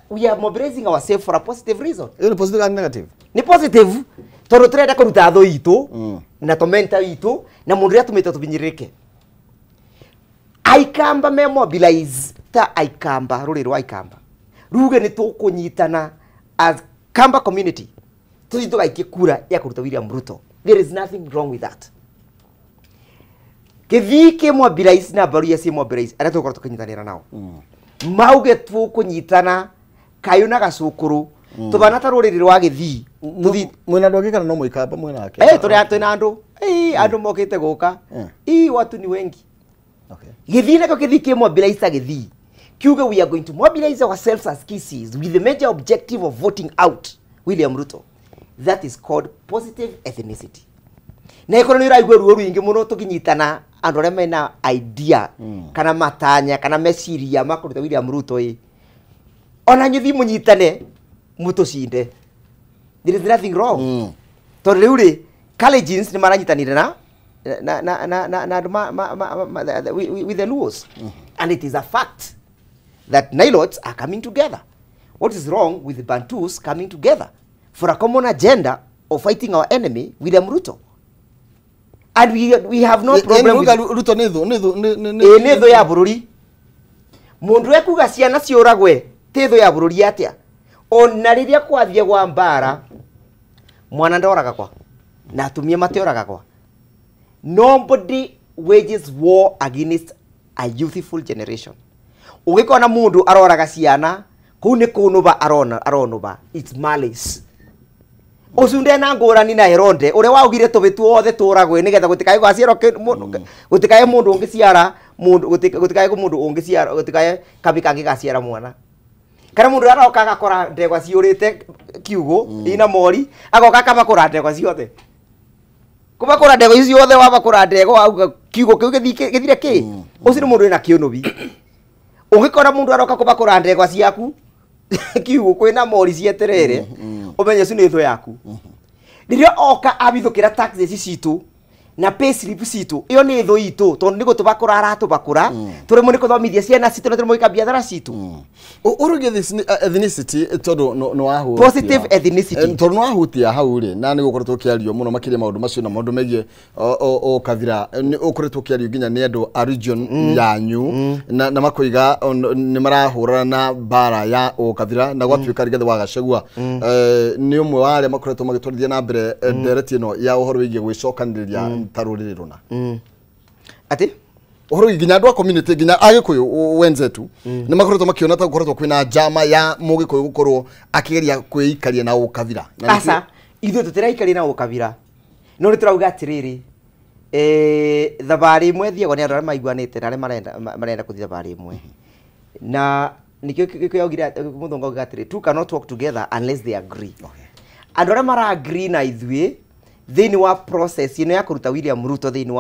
S3: We are mobilizing ourselves for a positive reason.
S1: Ĩyo nĩ positive and negative?
S3: Nĩ positive tondũ tũrenda kũruta thũ itũ na tormentor itũ na mũndũ ũrĩa atũmĩte tũbinyĩrĩrĩke. Aikamba me mobilize ta Aikamba rũrĩrĩ rwa Aikamba ruge nĩ tũkũnyitana as Kamba community tũthiĩ tũgaikie kura ya kũruta William Ruto. There is nothing wrong with that. Gĩthii kĩ mobilize na mbaru iria ciĩ mobilize arĩa tũgũkorwo tũkĩnyitanĩra nao mauge tũkũnyitana kayũ na gacũkũrũ tũbana ta rũrĩrĩ rwa Gĩthii
S1: tũthiĩ mwĩna andũ angĩ kana no mũikamba mwĩna ake?
S3: Tũrĩ twĩna andũ andũ mokĩte gũka watu ni wengi. Gĩthii nakĩo gĩthii kĩ mobilize ta Gĩthii kiuge we are going to mobilize ourselves as Kisiis with the major objective of voting out William Ruto. That is called positive ethnicity. Na ikorwo nĩ ũraigua ruo rũingĩ mũno tũkĩnyitana andũ arĩa mena idea kana matanya kana meciria ma kũruta William Ruto ĩ ona nyuthi mũnyitane mũtũcinde. There is nothing wrong. Tondũ rĩu rĩ Kalenjins nĩ maranyitanire na andũ with the Luos. And it is a fact that Nilots are coming together. What is wrong with the Bantus coming together for a common agenda of fighting our enemy, William Ruto? And we have no problem with
S1: Ruto nĩ
S3: thũ ya bũrũri. Mũndũ ekuga ciana ciũragwe ti thũ ya bũrũri atĩa? Ona rĩrĩa kwathiĩ gwa mbara mwana ndoragagwa na atumia matioragagwa. Nobody wages war against a youthful generation. Ũgĩkona mũndũ aroraga ciana kũu nĩ kũnũba aronũba. It's malice. Ũcio ndena ngũrani na Herode ũrĩa waugire tũbĩ tuothe tũragwe nĩgetha gũtikae gwaciarwo gũtikae mũndũ ũngĩ ciara mũndũ gũtikae mũndũ ũngĩ ciara gũtikae kabi kangĩ gaciara mwana. Kana mũndũ aroka agakora ndegwa ciũrĩte kiugũ ina mori agoka akabakũra ndegwa ciothe. Kũbakũra ndegwa icio ciothe wabakũra ndegwa auga kiugũ kĩu gĩthire kĩ? Ũcio nĩ mũndũ wĩna kĩũnũbi. Ũngĩkora mũndũ aroka kũbakũra ndegwa ciaku kiugũ kwĩna mori cieterere ũmenye ũcio nĩ thũ yaku. Rĩrĩa oka abithũkĩra taxes citũ na pay slip citũ ĩyo nĩ thũ itũ tondũ nĩ gũtũbakũra aratũbakũra tũremwo nĩ kũthomithia ciana citũ na tũremwo gwĩka biathara citũ.
S1: Ũrũge ethnicity tondũ nĩ wahutia
S3: positive ethnicity
S1: tondũ nĩ wahutia hau rĩ na nĩ gũkoretwo ũkĩario mũno makĩria maũndũ macio na maũndũ megiĩ ũkabira nĩ ũkoretwo ũkĩario nginya nĩ andũ a region yanyu na makoiga nĩ marahũrana na mbara ya ũkabira na gwatuĩka Rigathĩ wa Gachagua nĩ ũmwe wa arĩa makoretwo magĩtwarithia na mbere ndereti ĩno ya ũhoro wĩgiĩ gwĩcokanĩrĩria ta rũrĩrĩ rũna.
S3: Atĩ
S1: Uhoro nginya andũ a community nginya Agĩkũyũ wenzetu nĩ makoretwo makĩona ta gũkoretwo kwĩna njama ya Mũgĩkũyũ gũkorwo akĩgeria kwĩikaria na ũkabira.
S3: Aca ithuĩ tũtiraikaria na ũkabira, no nĩ tũrauga atĩrĩrĩ, thabarĩ ĩmwe thiagwo nĩ andũ arĩa maiguanĩte na arĩa marenda kũthiĩ thabarĩ ĩmwe, na nĩkĩo Gĩkũyũ augire, Mũthũngũ auga atĩrĩ, two cannot work together unless they agree. Andũ arĩa mara agree na ithuĩ thĩinĩ wa process ĩno ya kũruta William Ruto thĩinĩ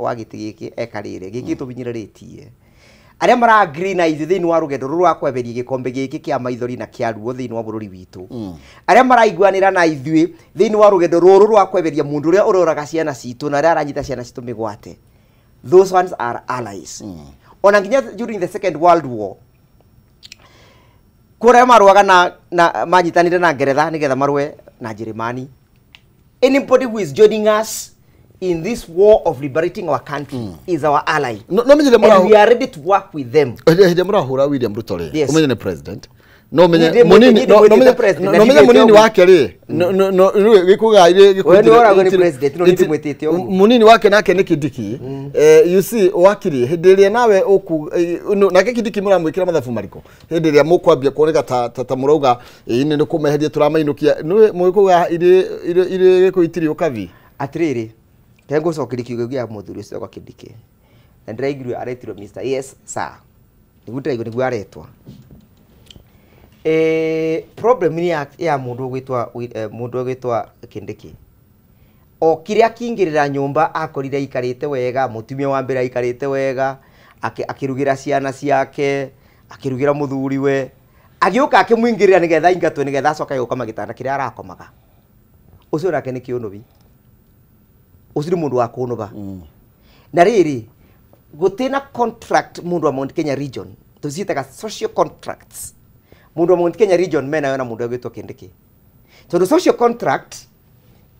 S3: wa gĩtĩ gĩkĩ ekarĩre gĩkĩ tũbinyĩrĩrĩtie, arĩa mara agree na ithuĩ thĩinĩ wa rũgendo rũrũ rwa kweheria gĩkombe gĩkĩ kĩa maithori na kĩa ruo thĩinĩ wa bũrũri witũ, arĩa maraiguanĩra na ithuĩ thĩinĩ wa rũgendo rũrũ rwa kweheria mũndũ ũrĩa ũroraga ciana citũ na ũrĩa aranyita ciana citũ mĩgwate, those ones are allies. Ona nginya during the Second World War kũrĩa marũaga na manyitanĩre na Ngeretha nĩgetha marũe na Njĩrĩmani. Anybody who is joining us in this war of liberating our country is our ally.
S1: No, no,
S3: and we are ready to work with them.
S1: William Ruto
S3: yes.
S1: Umenye ni president. No menye munini no no munini wake ri no no gikuga iri
S3: president no nitimwitite uguo
S1: munini wake nake ni Kindiki. You see wakiri hindi ria nawe uku nake Kindiki muramwikira mathabu mariko hindi ria mukwambia kuoneka ta murauga ini ni kumeheria turamainukia niwe mwikuga iri iri gikuitiri ukavi
S3: atiriri kengucokeria kiugo gia muthuri ucio kwa Kindiki na ndiraigirwe aretirwo Mr Yes sir niguo ndiraigua niguo aretwa. Problem ni ya mundu gwitwa Kindiki o kiria kingirira nyumba akorire aikarite wega, mutumia wa mbere aikarite wega, akirugira ciana ciake, akirugira muthuriwe, agiuka akimuingirira nigetha ingatwe nigetha acoke gukoma gitanda kiria arakomaga. Ucio nake ni kiunubi, ucio ni mundu wa kunuba. Na riri gutina contract mundu wa Mount Kenya region tuciitaga social contracts. Mundu wa Mount Kenya region mena yo na mundu agwitwo Kindiki tondu social contract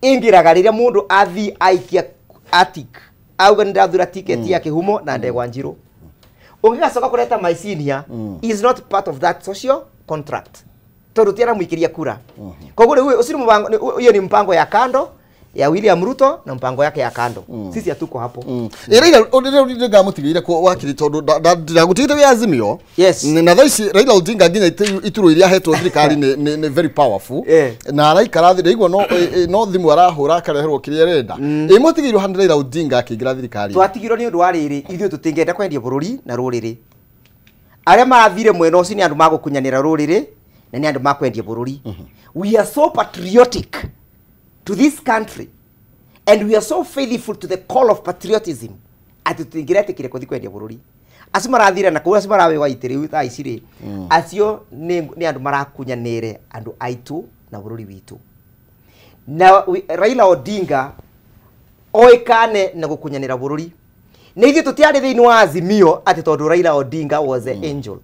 S3: ingiraga riria mundu athi aikia atik auga ndathura ticket ya Kihumo na Ndegwa Njiru ungigacoka kureta my senior is not part of that social contract tondu ti aramwikiria kura. Koguo riu ucio mubango iyo ni mpango ya kando ya William Ruto na mpango yake ya kando. Sisi hatuko hapo.
S1: Raila Odinga mutigire ko wakiri tondu ndagutigite wi Azimio.
S3: Yes.
S1: Na thaa ici Raila Odinga nginya ituru iria ahetwo thirikari ni very powerful. Na araikara thĩ ndaigua no thimu arahũra akareherwo kĩrĩa arenda. Ĩ mutigirwo hana Raila Odinga akĩingĩra thirikari.
S3: Twatigirwo nĩ ũndũ wa rĩrĩ ithuĩ tũtingĩenda kwendia bũrũri na rũrĩrĩ. Arĩa marathire mwena ũcio nĩ andũ magũkunyanĩra rũrĩrĩ na nĩ andũ makwendia bũrũri. We are so patriotic to this country and we are so faithful to the call of patriotism ati tutingiretikire kuthi kwendia bururi. Acio marathire na kuu acio marawewa itiri thaa ici ri acio ni andu marakunyanire andu aitu na bururi witu. Na Raila Odinga oikane na gukunyanira bururi. Ni ithuĩ tutiarĩ thĩinĩ wa Azimio ati tondu Raila Odinga was an angel.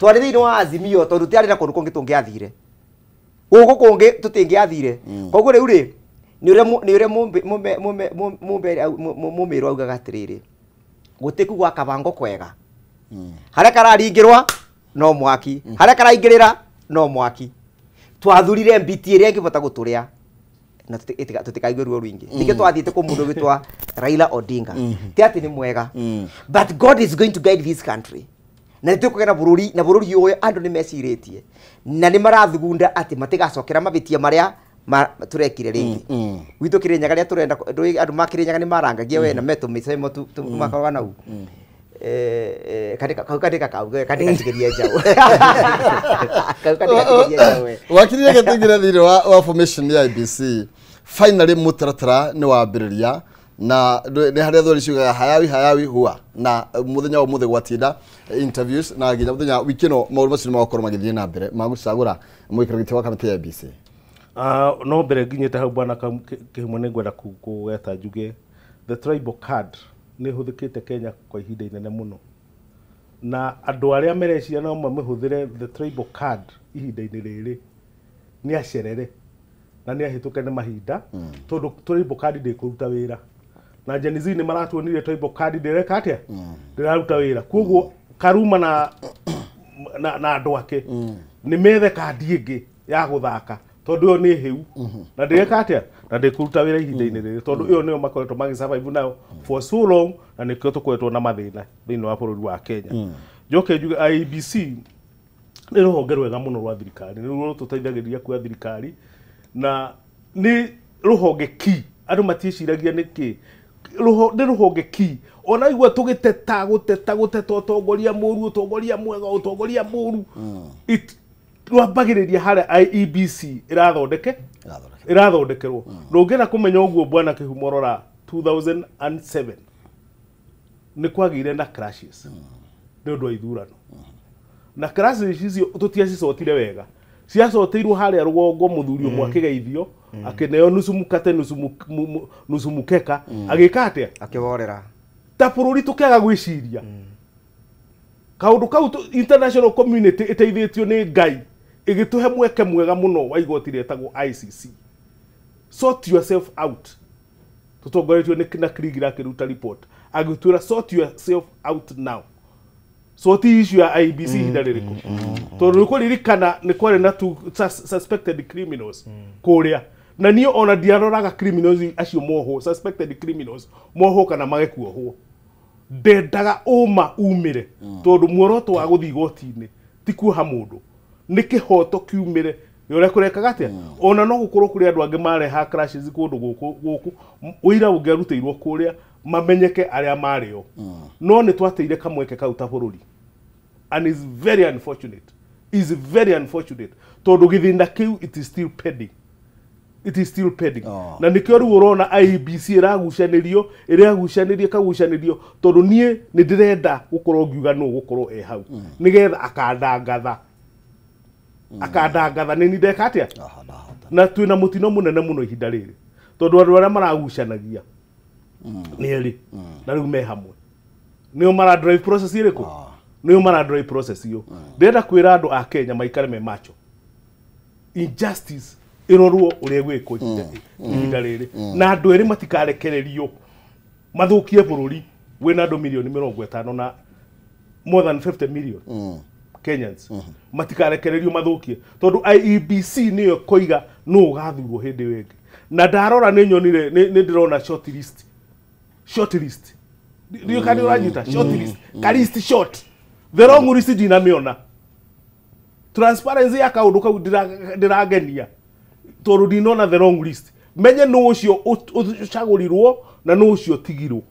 S3: Twarĩ thĩinĩ wa Azimio tondu tiarĩ na kũndũ kũngĩ tũngĩathire. Gũkũ kũngĩ tũtingĩathire. Koguo rĩu rĩ nĩ ũrĩa mũmĩrũ augaga atĩrĩrĩ gũtĩ gwa kabango kwega, harĩa kararingĩrwa no mwaki, harĩa karaingĩrĩra no mwaki. Twathurire mbiti ĩrĩa ĩngĩbota gũtũrĩa na tũtikaigue ruo rũingĩ. Nĩkĩo twathiĩte kũ mũndũ ũgwĩtwa Raila Odinga. Ti atĩ nĩ mwega, but God is going to guide this country. Na nĩtũkũgĩa na bũrũri, na bũrũri ũyũ andũ nĩ mecirĩtie na nĩ marathugunda atĩ matigacokera mabĩtia marĩa turekire rĩngĩ. Gwitũ Kĩrĩnyaga rĩrĩa tũrenda andũ ma Kĩrĩnyaga nĩ marangagia we na metũ mĩcemo makoragwo nau. Kau kandĩka kau kandĩka tigĩria njaũ. Kau kandĩka tigĩria njaũ we.
S1: Wakiri reke tũingĩre thĩinĩ wa formation ya IEBC. Finally mũtaratara nĩ wambĩrĩria na nĩ harĩa thweri ciugaga hayawi hayawi hua na muthenya wa mũthĩ gwatinda interviews na nginya muthenya wiki ĩno maũndũ macio nĩ magũkorwo magĩthiĩ na mbere ma gũcagũra mũikarĩri gĩtĩ wa kamĩtĩ ya IEBC.
S2: No mbere nginyĩte hau bwana Kĩhumo nĩ ngwenda kũgweta njuge the tribal card nĩ ĩhũthĩkĩte Kenya kwa ihinda inene mũno, na andũ arĩa mereciria no mamĩhũthĩre the tribal card ihinda-inĩ rĩrĩ nĩ acerere na nĩ ahĩtũke nĩ mahinda tondũ tribal card ndĩkũruta wĩra. Na Gen Z nĩ maratuonire tribal card ndĩreka atĩa, ndĩraruta wĩra. Koguo Karuma na andũ ake nĩ methe kandi ĩngĩ ya gũthaka Tondu ĩyo nĩ hĩu na ndĩreka atĩa na ndĩkũruta wĩra ihinda-inĩ rĩrĩ tondu ĩyo nĩyo makoretwo magĩsurvive nayo for so long na nĩkĩo tũkoretwo na mathĩna thĩinĩ wa bũrũri wa Kenya. Njoke njuge IEBC nĩ rũhonge rwega mũno rwa thirikari, nĩ ruo rũtũteithagĩrĩria kuoya thirikari na nĩ rũhonge ki andũ matiĩciragia nĩkĩ nĩ rũhonge ki ona igua tũgĩteta gũteta gũteta ũtongoria mũru ũtongoria mwega ũtongoria mũru rwambagĩrĩria harĩa IEBC ĩrathondekerwo. Ndũngĩenda kũmenya ũguo bwana Kĩhumo rora 2007 nĩ kwagĩire na crashes nĩ ũndũ wa ithurano na crashes icio tũtiacicotire wega ciacoteirwo harĩa rũgongo mũthuri ũmwe akĩgeithio akĩneo nusu mukate nusu mukeka agĩka atĩa
S3: akĩworera
S2: ta bũrũri tũkĩaga gwĩciria kaũndũ kau international community ĩteithĩtio nĩ Ngai ĩgĩtũhe mweke mwega mũno wa igoti rĩetagwo ICC. Sort yourself out tũtongoretio nĩ na Kriegler akĩruta report agĩtwĩra sort yourself out now. Sort issue ya IEBC ihinda rĩrĩkũ tondũ nĩ kũririkana nĩ kwarĩ na two suspected criminals kũrĩa na niĩ ona ndiaroraga criminals acio mohwo suspected criminals mohwo kana magekuohwo ndendaga ũma umĩre tondũ muoroto wa gũthiĩ igoti-inĩ ti kuoha mũndũ nĩ kĩhoto kiumĩre ũrĩa kũrekaga atĩa ona no gũkorwo kũrĩ andũ angĩ mareha crashes kũndũ gũkũ ũira ũngĩarutĩirwo kũrĩa mamenyeke arĩa marĩo no nĩ twateire kamweke kau ta bũrũri and is very unfortunate is very unfortunate tondũ gĩthĩna kĩu it is still pending. It is still pending. Na nikio riu urona IEBC iragucanĩrio iragucanĩrio ikagucanĩrio tondũ niĩ nĩ ndĩrenda gũkorwo ngiuga nũ gũkorwo e hau nĩgetha akandangatha akandangatha nĩ ndeka atĩa na twĩna mũtino mũnene mũno ihinda rĩrĩ tondũ andũ arĩa maragucanagia nĩ erĩ na rĩu me hamwe nĩo mara drive process ĩrĩkũ nĩo mara drive process ĩyo. Ndĩrenda kwĩra andũ a Kenya maikare me macho injustice irorwo uria gwikwo ihinda riri na andu eri matikarekererio mathukie bururi wina andu milioni 50 na more than 50 million Kenyans matikarekererio mathukie tondu IEBC niyo koiga no ugathurwo hindi ĩyo ĩngĩ na ndarora nĩ nyonire nĩ ndĩrona short list ndiyo kandi uranyita short list ka list short the wrong list ndinamiona transparency ya kaundu kau ndirangenia tondu ndinona the wrong list menye no ucio ucagurirwo na no ucio tigirwo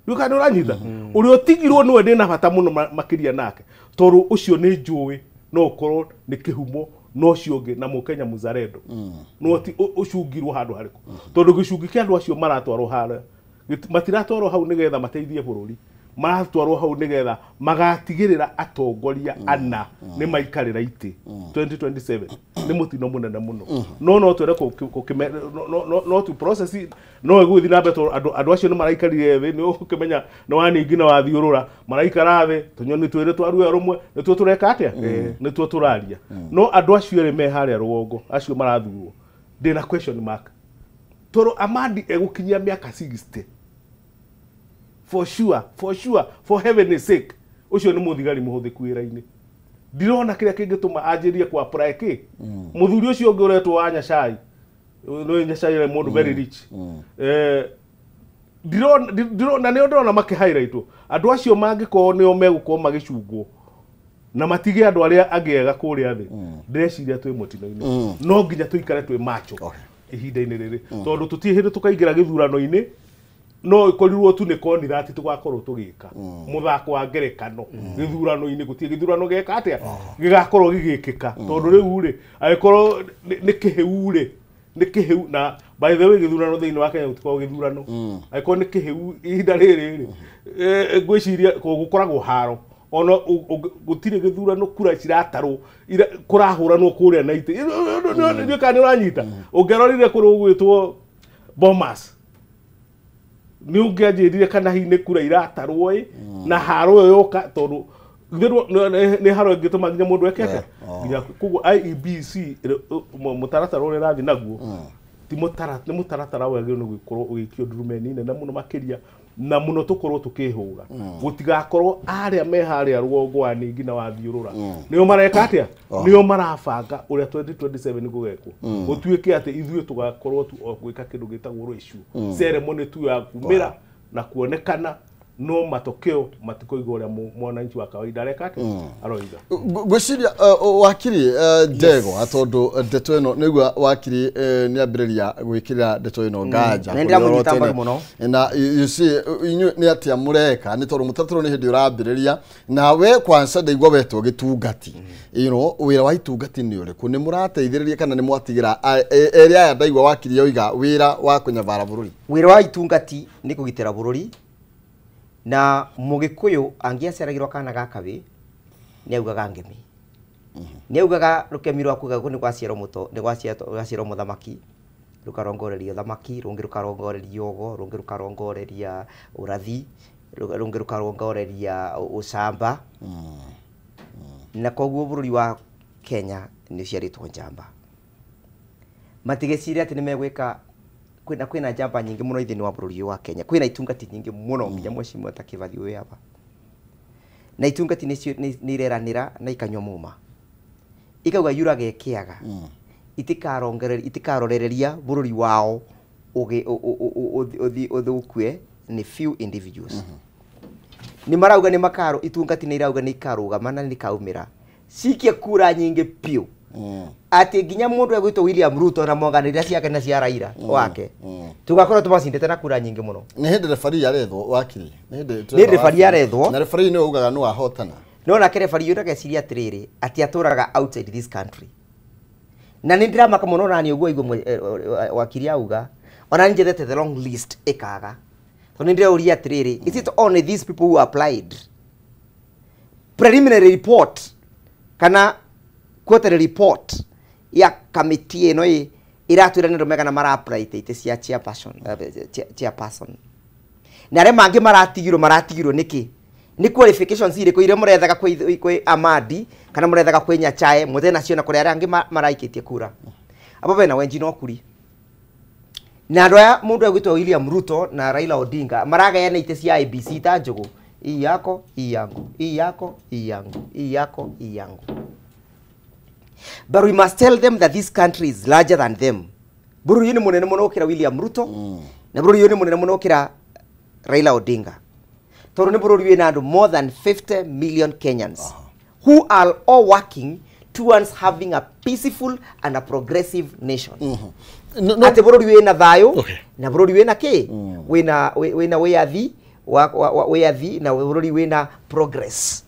S2: riu kana uranyita uria utigirwo niwe ndina bata muno makiria nake tondu ucio ni njui no ukorwo ni kihumo no ucio ungi na mukenya muzarendo no ti ucungirwo handu hariku tondu gicungi kia andu acio maratwarwo haria matiratwarwo hau nigetha mateithie bururi maratwarwo hau nigetha magatigirira atongoria ana ni maikarira iti 2027 ni mutino munene muno no no twere no tu process no iguthi na mbere tondu andu acio ni maraikarire thi ni ukimenya ni waningi na wathiurura maraikara thi tunyoni twiri twaruo rumwe nituo tureka atia nituo turaria no andu acio eri me haria rugongo acio marathurwo ndina question mark tondu Amadi egukinyia miaka 60 for sure for heaven's sake ucio ni muthigari muhuthiku wira-ini ndirona kiria kingituma anjirie kwa apply ki muthuri ucio ungi uretwo wa Nyacai no Nyacai re mundu very rich ndirona nio ndirona maki highlightwo andu acio mangikorwo nio megukorwo magicungwo na matige andu aria angi ega kuria thi ndireciria twi mutino-ini no nginya tuikare twi macho ihinda-ini riri tondu tutie hindi tukaingira githurano-ini no ikorirwo tu ni koni thati tugakorwo tugika muthako wa ngerekano githurano-ini gutie githurano geka atia gigakorwo gigikika tondu riu ri agikorwo ni kihiu ri ni kihiu na by the way githurano thiini wa Kenya gutikorwo githurano agikorwo ni kihiu ihinda riri ri ngwiciria gukoragwo haro ona gutire githurano kura ciratarwo kurahuranwo kuria na ite ni kana uranyita ungerorire kuri ugwitwo Bomas ni ungianjirire kana hihi ni kura iratarwo i na haro ĩyo yoka tondu ni haro ĩngĩtũma nginya mũndũ eke atĩa nginya koguo IEBC mũtaratara ũrĩa ĩrathiĩ naguo Ti mũtaratara, nĩ mũtaratara wagĩrĩirwo nĩ gũkorwo ũgĩikio ndurumeni nene mũno makĩria na mũno tũkorwo tũkĩhũga. Gũtigakorwo arĩa me harĩa rũgongo wa ningĩ na wathiũrũra nĩo mareka atĩa, nĩo marabanga ũrĩa 2027 gũgekwo. Gũtuĩke atĩ ithuĩ tũgakorwo tu o gwĩka kĩndũ gĩtagwo rũicu ceremony tu ya kumĩra na kuonekana, no matokeo matikoiga ũrĩa mwananchi wa kawaida areka atĩa, aroiga.
S1: Ngwĩciria wakiri Ndegwa, tondũ ndeto ĩno nĩguo wakiri nĩ ambĩrĩria gwĩkĩrĩra ndeto ĩno nganja.
S3: Na nĩndĩramũnyita mbaru mũno.
S1: Na you see, inyuĩ nĩ atĩa mũreka? Nĩ tondũ mũtaratara nĩ hĩndĩ ũrambĩrĩria, na we kwanza ndaigua wetwo gĩtungati, wĩra wa itungati nĩ ũrĩkũ? Nĩ mũrateithĩrĩria kana nĩ mwatigĩra erĩ aya? Ndaigua wakiri oiga wĩra wa kũnyabara bũrũri.
S3: Wĩra wa itungati nĩ kũgitĩra bũrũri, na mũgĩkũyũ angĩaciaragĩrwo kana ga kabĩ nĩ augaga ngemi, nĩ augaga rũkemi rwa kuga nĩ gwaciarwo mũto, nĩ gwaciarwo mũthamaki, rũkarongoreria thamaki, rũngĩ rũkarongoreria ũgo, rũngĩ rũkarongoreria ũrathi, rũngĩ rũkarongoreria ũcamba. Na koguo bũrũri wa Kenya nĩ ũciarĩtwo njamba. Matigeciria atĩ nĩ megwĩka kwĩna njamba nyingĩ mũno thĩinĩ wa bũrũri ũyũ wa Kenya, kwĩna itungati nyingĩ mũno nginya mheshimiwa ta Kĩbathi ũyũ hapa, na itungati nĩcio nĩ ireranĩra na ikanyua muma, ikauga yurage kĩaga, itikarorereria bũrũri wao ũthũkue nĩ few individuals. Nĩ marauga nĩ makaro, itungati nĩ irauga nĩ ikarũgama na nĩ ikaumĩra cikie kura nyingĩ piũ, atĩ nginya mũndũ egwĩtwo William Ruto na monganĩria ciake na cia Raila wake tũgakorwo tũmacindĩte na kura nyingĩ mũno.
S1: Nĩ hĩndĩ referee arethwo, wakiri? Nĩ hĩndĩ
S3: Nĩ referee arethwo.
S1: Na referee nĩ ugaga nĩ wahotana.
S3: No nake referee ũyũ ndageciria atĩrĩrĩ, atĩ atũraga outside this country. Na nĩ ndĩramaka mũno nani ũguo aigua wakiri auga, ona nĩ njethete the long list ĩkaga, tondũ nĩ ndĩrauria atĩrĩrĩ, is it only these people who applied? Preliminary report kana quarterly report ya committee ĩno ĩ iratwĩra nĩ andũ megana mara-apply itĩ cia chairperson, na arĩa mangĩ maratigirwo nĩkĩ? Nĩ qualifications irĩkũ iria mũrethaga kwĩ Amadi kana mũrethaga kwĩ Nyachae mũthe nacio na kũrĩ arĩa angĩ maraikĩtie kura abo bena Wenji no kuri na andũ aya mũndũ egwĩtwo William Ruto na Raila Odinga maragayana itĩ cia IEBC ta njũgũ, hii yako, hii yangu, hii yako, hii yangu, hii yako, hii yangu. But we must tell them that this country is larger than them. Bũrũri ũyũ nĩ mũnene mũno gũkĩra William Ruto, na bũrũri ũyũ nĩ mũnene mũno gũkĩra Raila Odinga, tondũ nĩ bũrũri wĩna andũ more than 50 million Kenyans who are all working towards having a peaceful and a progressive nation. Atĩ bũrũri wĩna thayũ na bũrũri wĩna kĩ, wĩna wĩyathi wĩyathi na bũrũri wĩna progress.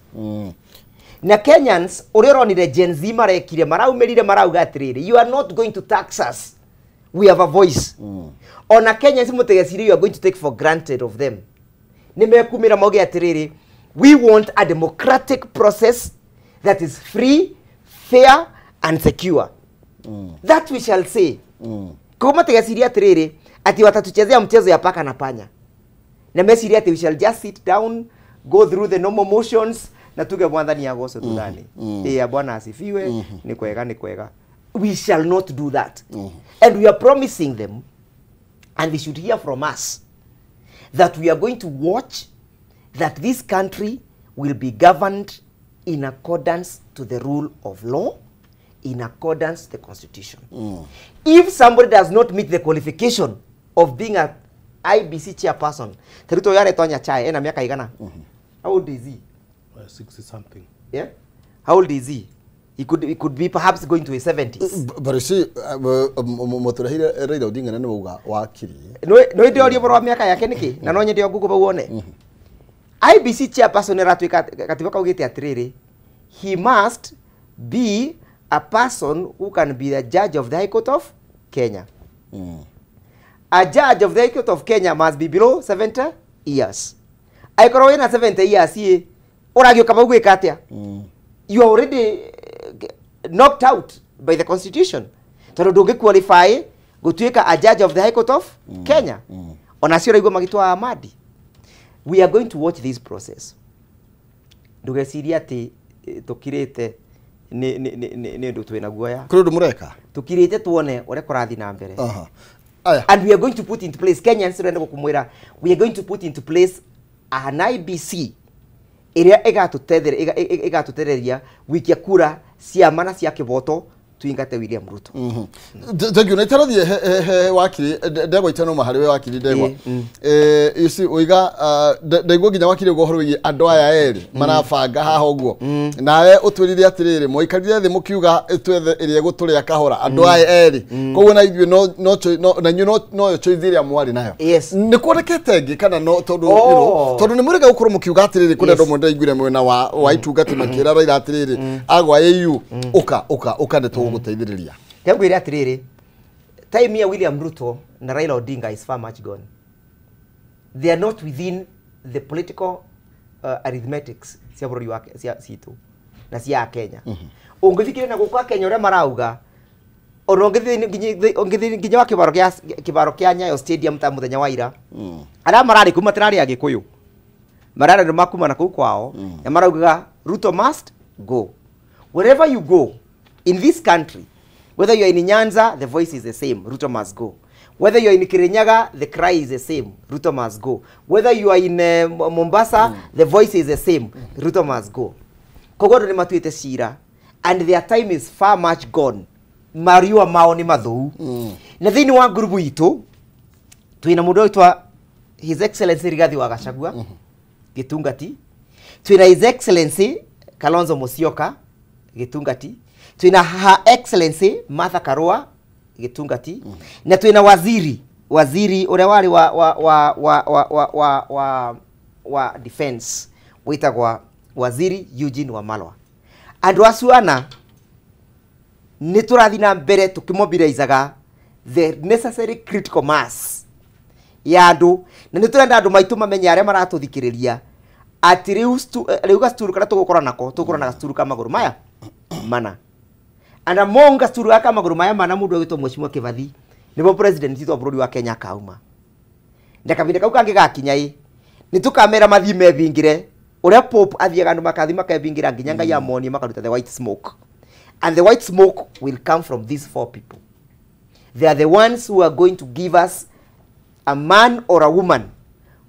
S3: Na Kenyans ũrĩa ũronire Gen Z marekire, maraumĩrire marauga atĩrĩrĩ, you are not going to tax us, we have a voice. Ona Kenyans mũtigecirie you are going to take for granted of them. Nĩ mekumĩra mauge atĩrĩrĩ, we want a democratic process that is free, fair and secure. That we shall say. Koguo matigecirie atĩrĩrĩ atĩ watatuchezea mchezo ya paka na panya, na meciria atĩ we shall just sit down, go through the normal motions na tuge mwathani agocwo tuthani, ya bwana asifiwe, nĩ kwega, nĩ kwega. We shall not do that. And we are promising them, and they should hear from us, that we are going to watch that this country will be governed in accordance to the rule of law, in accordance to the constitution. If somebody does not meet the qualification of being a IEBC chairperson, Teruto yare tonya chai ena miaka igana. How old is he?
S2: 60 something.
S3: Yeah? How old is he? He could be perhaps going to his 70s.
S1: But you see, mũtũrehire Raila Odinga na nĩ wauga wakiri.
S3: No inde orie boro wa miaka yake niki na no nyende Google wone. IEBC chairperson ĩratuĩka katiba kaugĩte atĩrĩrĩ, he must be a person who can be the judge of the High Court of Kenya. A judge of the High Court of Kenya must be below 70 years. Aikorwo wĩna 70 years ĩ ũragĩũka bau gwĩka atĩa? You are already knocked out by the constitution, tondũ ndũngĩ qualify gũtuĩka a judge of the High Court of Kenya. Ona acio ũraigua magĩtwa Amadi. We are going to watch this process. Ndũgecirie atĩ tũkirĩte Nĩ ũndũ twĩna guoya.
S1: Kũrĩ ũndũ mũreka?
S3: Tukirĩte tuone ũrĩa kũrathiĩ na mbere. And we are going to put into place, Kenyans renda gũkũmwĩra, we are going to put into place an IBC ĩrĩa ĩgatũtetheria gũikia kura cia ma na cia kĩboto tuingate William Ruto.
S1: Thank you. Na itarathiĩ he wakiri Ndegwa itanoma harĩ we wakiri Ndegwa. You see uiga ndaigua nginya wakiri ũguo ũhoro wĩgiĩ andũ aya erĩ marabanga haha ũguo. Nawe ũtwĩrire atĩrĩrĩ mwikarire thĩ mũkiuga twethe ĩrĩa ĩgũtũrĩa kahora andũ aya erĩ. Koguo na ithuĩ no na inyuĩ no yo choice ĩrĩa mwarĩ nayo. Nĩ kuonekete ĩngĩ kana no tondũ you know tondũ nĩ mũrega gũkorwo mũkiuga atĩrĩrĩ kũrĩ andũ amwe ndaiguire mwena wa itungati makĩra Raila atĩrĩrĩ agwa AU ũka ũka ũka nĩ tũgũteithĩrĩria.
S3: Ngwĩre atĩrĩrĩ, time ya William Ruto na Raila Odinga is far much gone. They are not within the political arithmetics cia bũrũri wa cia citũ na cia Kenya. Ũngĩthikĩrĩria na gũkũ Kenya ũrĩa marauga, ona ũngĩthiĩ nginya wa kĩbaro kĩa Nyayo Stadium ta mũthenya wa ira, arĩa mararĩ kuu matirarĩ Agĩkũyũ, mararĩ andũ makuma na kũu kwao, na maraugaga Ruto must go. Wherever you go in this country, whether you are in Nyanza, the voice is the same, Ruto must go. Whether you are in Kirinyaga, the cry is the same, Ruto must go. Whether you are in Mombasa, the voice is the same, Ruto must go. Koguo andũ nĩ matuĩte cira, and their time is far much gone. Mariua mao nĩ mathũu. Na thĩinĩ wa ngurubu itũ, twĩna mũndũ ũgwĩtwo His Excellency Rigathi wa Gachagua, Gĩtungati. Twĩna His Excellency Kalonzo Musyoka, Gĩtungati. Twĩna Her Excellency Martha Karua, Gĩtungati. Na twĩna waziri ũrĩa warĩ wa defense wĩtagwa Waziri Eugene Wamalwa. Andũ acio ana nĩ tũrathiĩ na mbere tũkĩmobilizaga the necessary critical mass ya andũ, na nĩ tũrenda andũ maitũ mamenye arĩa maratũthikĩrĩria atĩ rĩu gacuturu karĩa tũgũkorwo nako tũgũkorwo na gacuturu ka magũrũ maya mana. And among gacuturu gaka magũrũ maya mana mũndũ ũgwĩtwo Mheshimiwa Kĩbathi nĩbo president witũ wa bũrũri wa Kenya akauma. Na kahinda kau kangĩ gakinya ĩ nĩ tũkamera mathiĩ mebingĩre ũrĩa Pope athiaga andũ makathi makebingĩra nginya Ngai amonie makaruta the white smoke. And the white smoke will come from these four people. They are the ones who are going to give us a man or a woman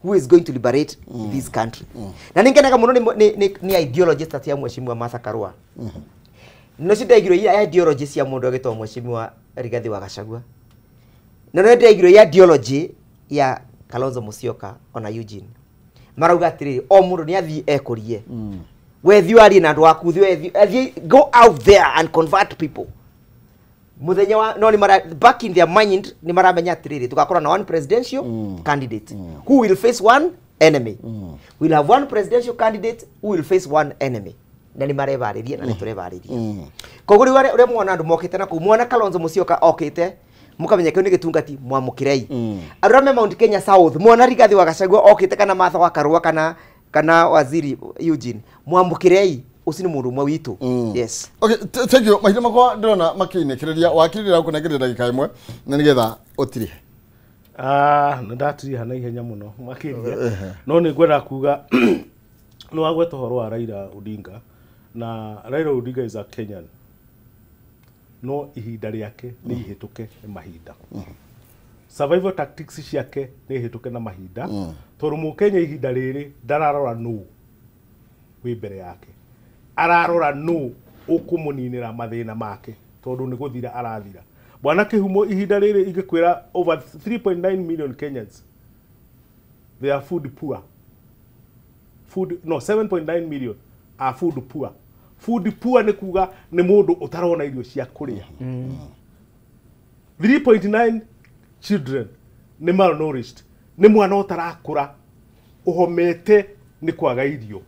S3: who is going to liberate this country. Na ningenaga mũno nĩ ideology ta cia Mheshimiwa Martha Karua. No cindaigirwo ira ideology cia mũndũ agĩtwo Mheshimiwa Rigathi wa Gachagua. Na no ndaigirwo ideology ya Kalonzo Musyoka ona Eugene. Marauga atĩrĩrĩ o mũndũ nĩ athiĩ ekũrie. We thiĩ warie na andũ aku, thiĩ go out there and convert people. Mũthenya wa no nĩ mara back in their mind nĩ maramenya atĩrĩrĩ tũgakorwo na one presidential candidate who will face one enemy. We'll have one presidential candidate who will face one enemy. Na nĩ marebarĩria na nĩ tũrebarĩria. Koguo rĩu ũrĩa muona andũ mokĩte na kũu, muona Kalonzo Musyoka okĩte mukamenya kĩu nĩ gĩtungati mwamũkĩrei. Andũ arĩa me Mount Kenya South muona Rigathi wa Gachagua okĩte kana Martha wa Karua kana Waziri Eugene mwamũkĩrei, ũcio nĩ mũndũ ũmwe witũ. Yes.
S1: Okay, thank you. Mahinda makwa ndĩrona makĩinĩkĩrĩria wakiri ndĩrakũnengeria ndagĩka ĩmwe na nĩgetha ũtirihe.
S2: Nĩ ndatiriha na ihenya mũno makĩria. No nĩ ngwenda kuga nĩ wagweta ũhoro wa Raila Odinga, na Raila Odinga is a Kenyan. No ihinda rĩake nĩ ihĩtũke nĩ mahinda. Survival tactics ciake nĩ ihĩtũke na mahinda. Tondũ mũkenya ihinda rĩrĩ ndararora nũ wĩ mbere yake, ararora nũ ũkũmũninĩra mathĩna make tondũ nĩ gũthira arathira. Bwana Kĩhumo, ihinda rĩrĩ ingĩkwĩra over 3.9 million Kenyans they are food poor. Food no 7.9 million are food poor. Food poor nĩ kuga nĩ mũndũ ũtarona irio cia kũrĩa. 3.9 children nĩ malnourished, nĩ mwana ũtarakũra ũhomete nĩ kwaga irio.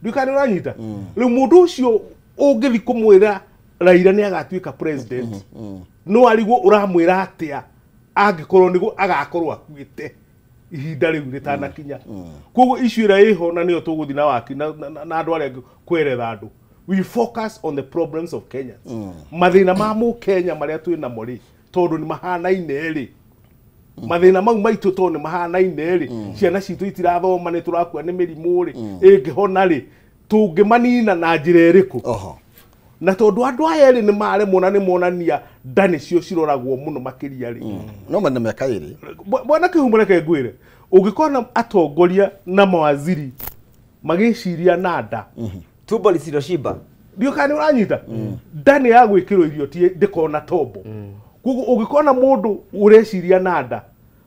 S2: Ndũkana ũranyita rĩu mũndũ ũcio ũngĩthi kũmwĩra Raila nĩ agatuĩka president, no arigwo ũramwĩra atĩa angĩkorwo nĩguo agakorwo akuĩte ihinda rĩu rĩtanakinya. Koguo issue ĩrĩa ĩho na nĩyo tũgũthiĩ na waki na andũ arĩa angĩ kweretha andũ, we focus on the problems of Kenyans. Mathĩna ma mũkenya marĩa twĩ namo rĩ, tondũ nĩ mahanaine rĩ, mathĩna mau maitũ tondũ nĩ mahanaine rĩ, ciana citũ itirathoma nĩ tũrakua nĩ mĩrimũ rĩ, ĩngĩhona rĩ, tũngĩmanina na njĩra ĩrĩkũ? Na tondu andu aya eri ni maremwo na ni monania nda nicio ciroragwo muno makiria ri.
S1: No mena miaka iri.
S2: Bwana Kĩhumo reke ngwire ungikona atongoria na mawaziri magiciria na nda
S3: tumbo lisiloshiba
S2: ndio kana uranyita nda ni ya gwikirwo irio ti ndikona tombo. Koguo ungikona mundu ureciria na nda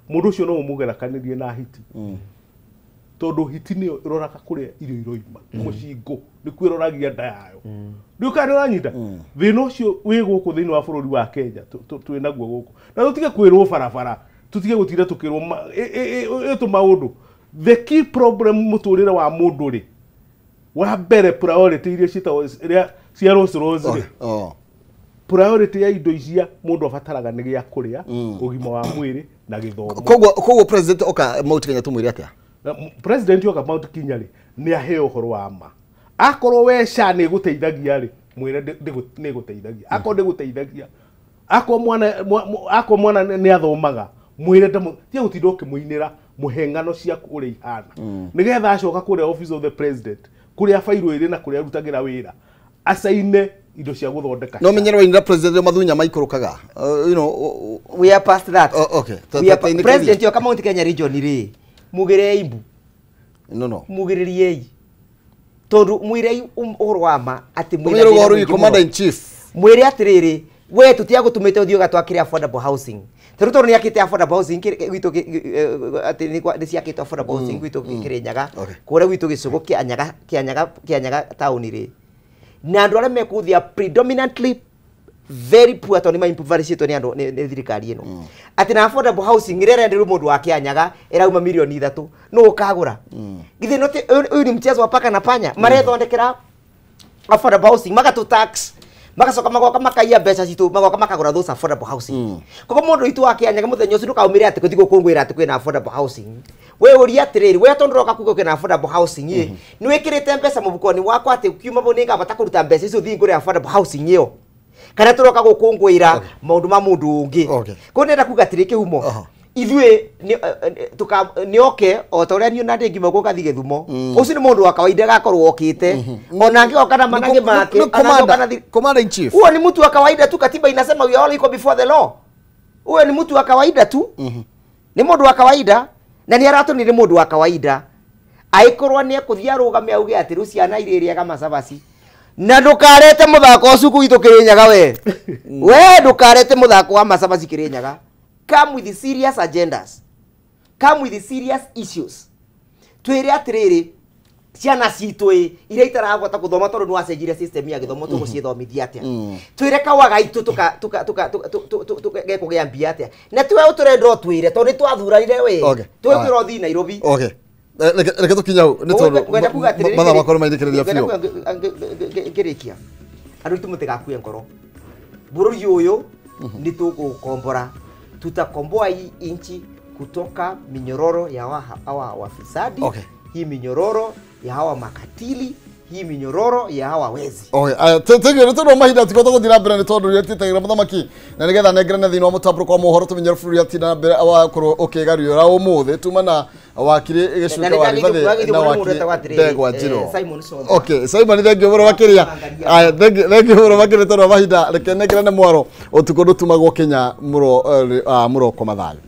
S2: mundu ucio no umugerakanirie na hiti. Tondu hiti niyo iroraga kuria irio iroima mucingo nikuo iroragia nda yayo. Ndio kana uranyita thina ucio wi guku thiini wa bururi wa Kenya twi naguo guku na tutige kwirwo barabara tutige gutira tukirwo itu maundu. The key problem muturire wa mundu ri wa mbere priority iria ciitagwo iria cia Rolls Royce ri priority ya indo icia mundu abataraga ni gia kuria ugima wa mwiri na githomo.
S1: Koguo president oka Mount Kenya tumwire atia?
S2: President oka Mount Kenya ri ni aheo uhoro wa ma akorwo we SHA ni guteithagia ri mwire ni guteithagia akorwo ndi guteithagia akorwo mwana ni athomaga mwire tia gutinda ukimuinira muhengano ciaku uria ihana nigetha acoka kuria office of the president kuria bairwo iri na kuria arutagira wira acaine indo cia guthondeka.
S1: No menyero inira president mathunya maikurukaga you know
S3: we are past that.
S1: Okay
S3: president yo Mount Kenya region ri mugirei imbu
S1: no
S3: mugiririei tondu mwirei uhoro wa ma ati
S1: mwire uhoro commander in chief
S3: mwire atiriri we tutiagutumite uthio gatwakire affordable housing taru tondu niakite affordable housing gwitu ati ni ciakite affordable housing gwitu Kirinyaga kuria gwitu gicugu kia Nyaga town ri na andu aria mekuthia predominantly very poor tondu ni impoverishitwo ni andu ni thirikari ino ati na affordable housing ira irenderio mundu wa Kianyaga irauma milioni 3 no ukagura githi no uyu ni mchezo wa paka na panya marethondekera affordable housing magatu tax magacoka magoka makaiya mbeca citu magoka makagura those affordable housing. Koguo mundu witu wa Kianyaga muthenya ucio ndukaumire ati kuthi gukungwira ati kwina affordable housing. We uria atiriri we tondu roka kuga kwina affordable housing ii ni wikirite mbeca mubukoni wakwa ati kiuma bo ningabata kuruta mbeca icio thii ngure affordable housing iyo kana turoka gukungwira maundu ma mundu ungi. Koguo nenda kuga atiri Kĩhumo ithuĩ nĩ oke o ta ũrĩa niĩ na ndĩngiuma gũgathiĩ Gĩthumo ũcio nĩ mũndũ wa kawaida gakorwo okĩte ona angĩoka na manage make
S1: commander in chief
S3: huo ni mtu wa kawaida tu. Katiba inasema we are all equal before the law. Huo ni mtu wa kawaida tu, ni mũndũ wa kawaida na nĩ aratũnire mũndũ wa kawaida aikorwo nĩ ekũthiĩ arũgame auge atĩ rĩu ciana irĩrĩaga macabaci na ndukarete muthako ũcio gwitũ Kĩrĩnyaga we we ndukarete muthako wa macabaci Kĩrĩnyaga. Come with the serious agendas. Come with the serious issues. Twire atiriri ciana citũ ĩ iria itarahota gũthoma tondũ nĩwacenjirie system ya gĩthomo tũgũcithomithia atĩa. Twire kawaga itũ gekũgĩa mbia atĩa. Na tiwe ũtũrenda ũtwĩre tondũ nĩtwathuranire we. Twĩkwĩra ũthiĩ Nairobi.
S1: Okay. Reke tũkinye hau nĩ tondũ mathaa makwa nĩmainĩkĩrĩria biũ.
S3: Ngĩrĩkia andũ aitũ mũtigakue ngoro. Bũrũri ũyũ nĩtũgũkombora. Tutakomboa hii inchi kutoka minyororo ya hawa wafisadi.
S1: Okay.
S3: Hii minyororo ya hawa makatili, hii minyororo ya hawa wezi.
S1: Okay, thank you. Nĩ mahinda tikota gũthiĩ na mbere nĩ tondũ rĩrĩa twĩtagĩra mũthamaki na nĩgetha nengerane thĩinĩ wa mũtambũrũko wa mohoro tũmenyere bũrũri atinda na mbere wakorwo ũkĩgariũra ũmũthĩ tuma na wakiri Gĩcuka wa Rigathĩ na wakiri Ndegwa Njirũ. Okay, Simon thank you mũno makĩria. Aya, thank you mũno makĩria tondũ wa mahinda reke nengerane mwaro ũtukũ ndũtumagwo Kenya mũroko mathayo.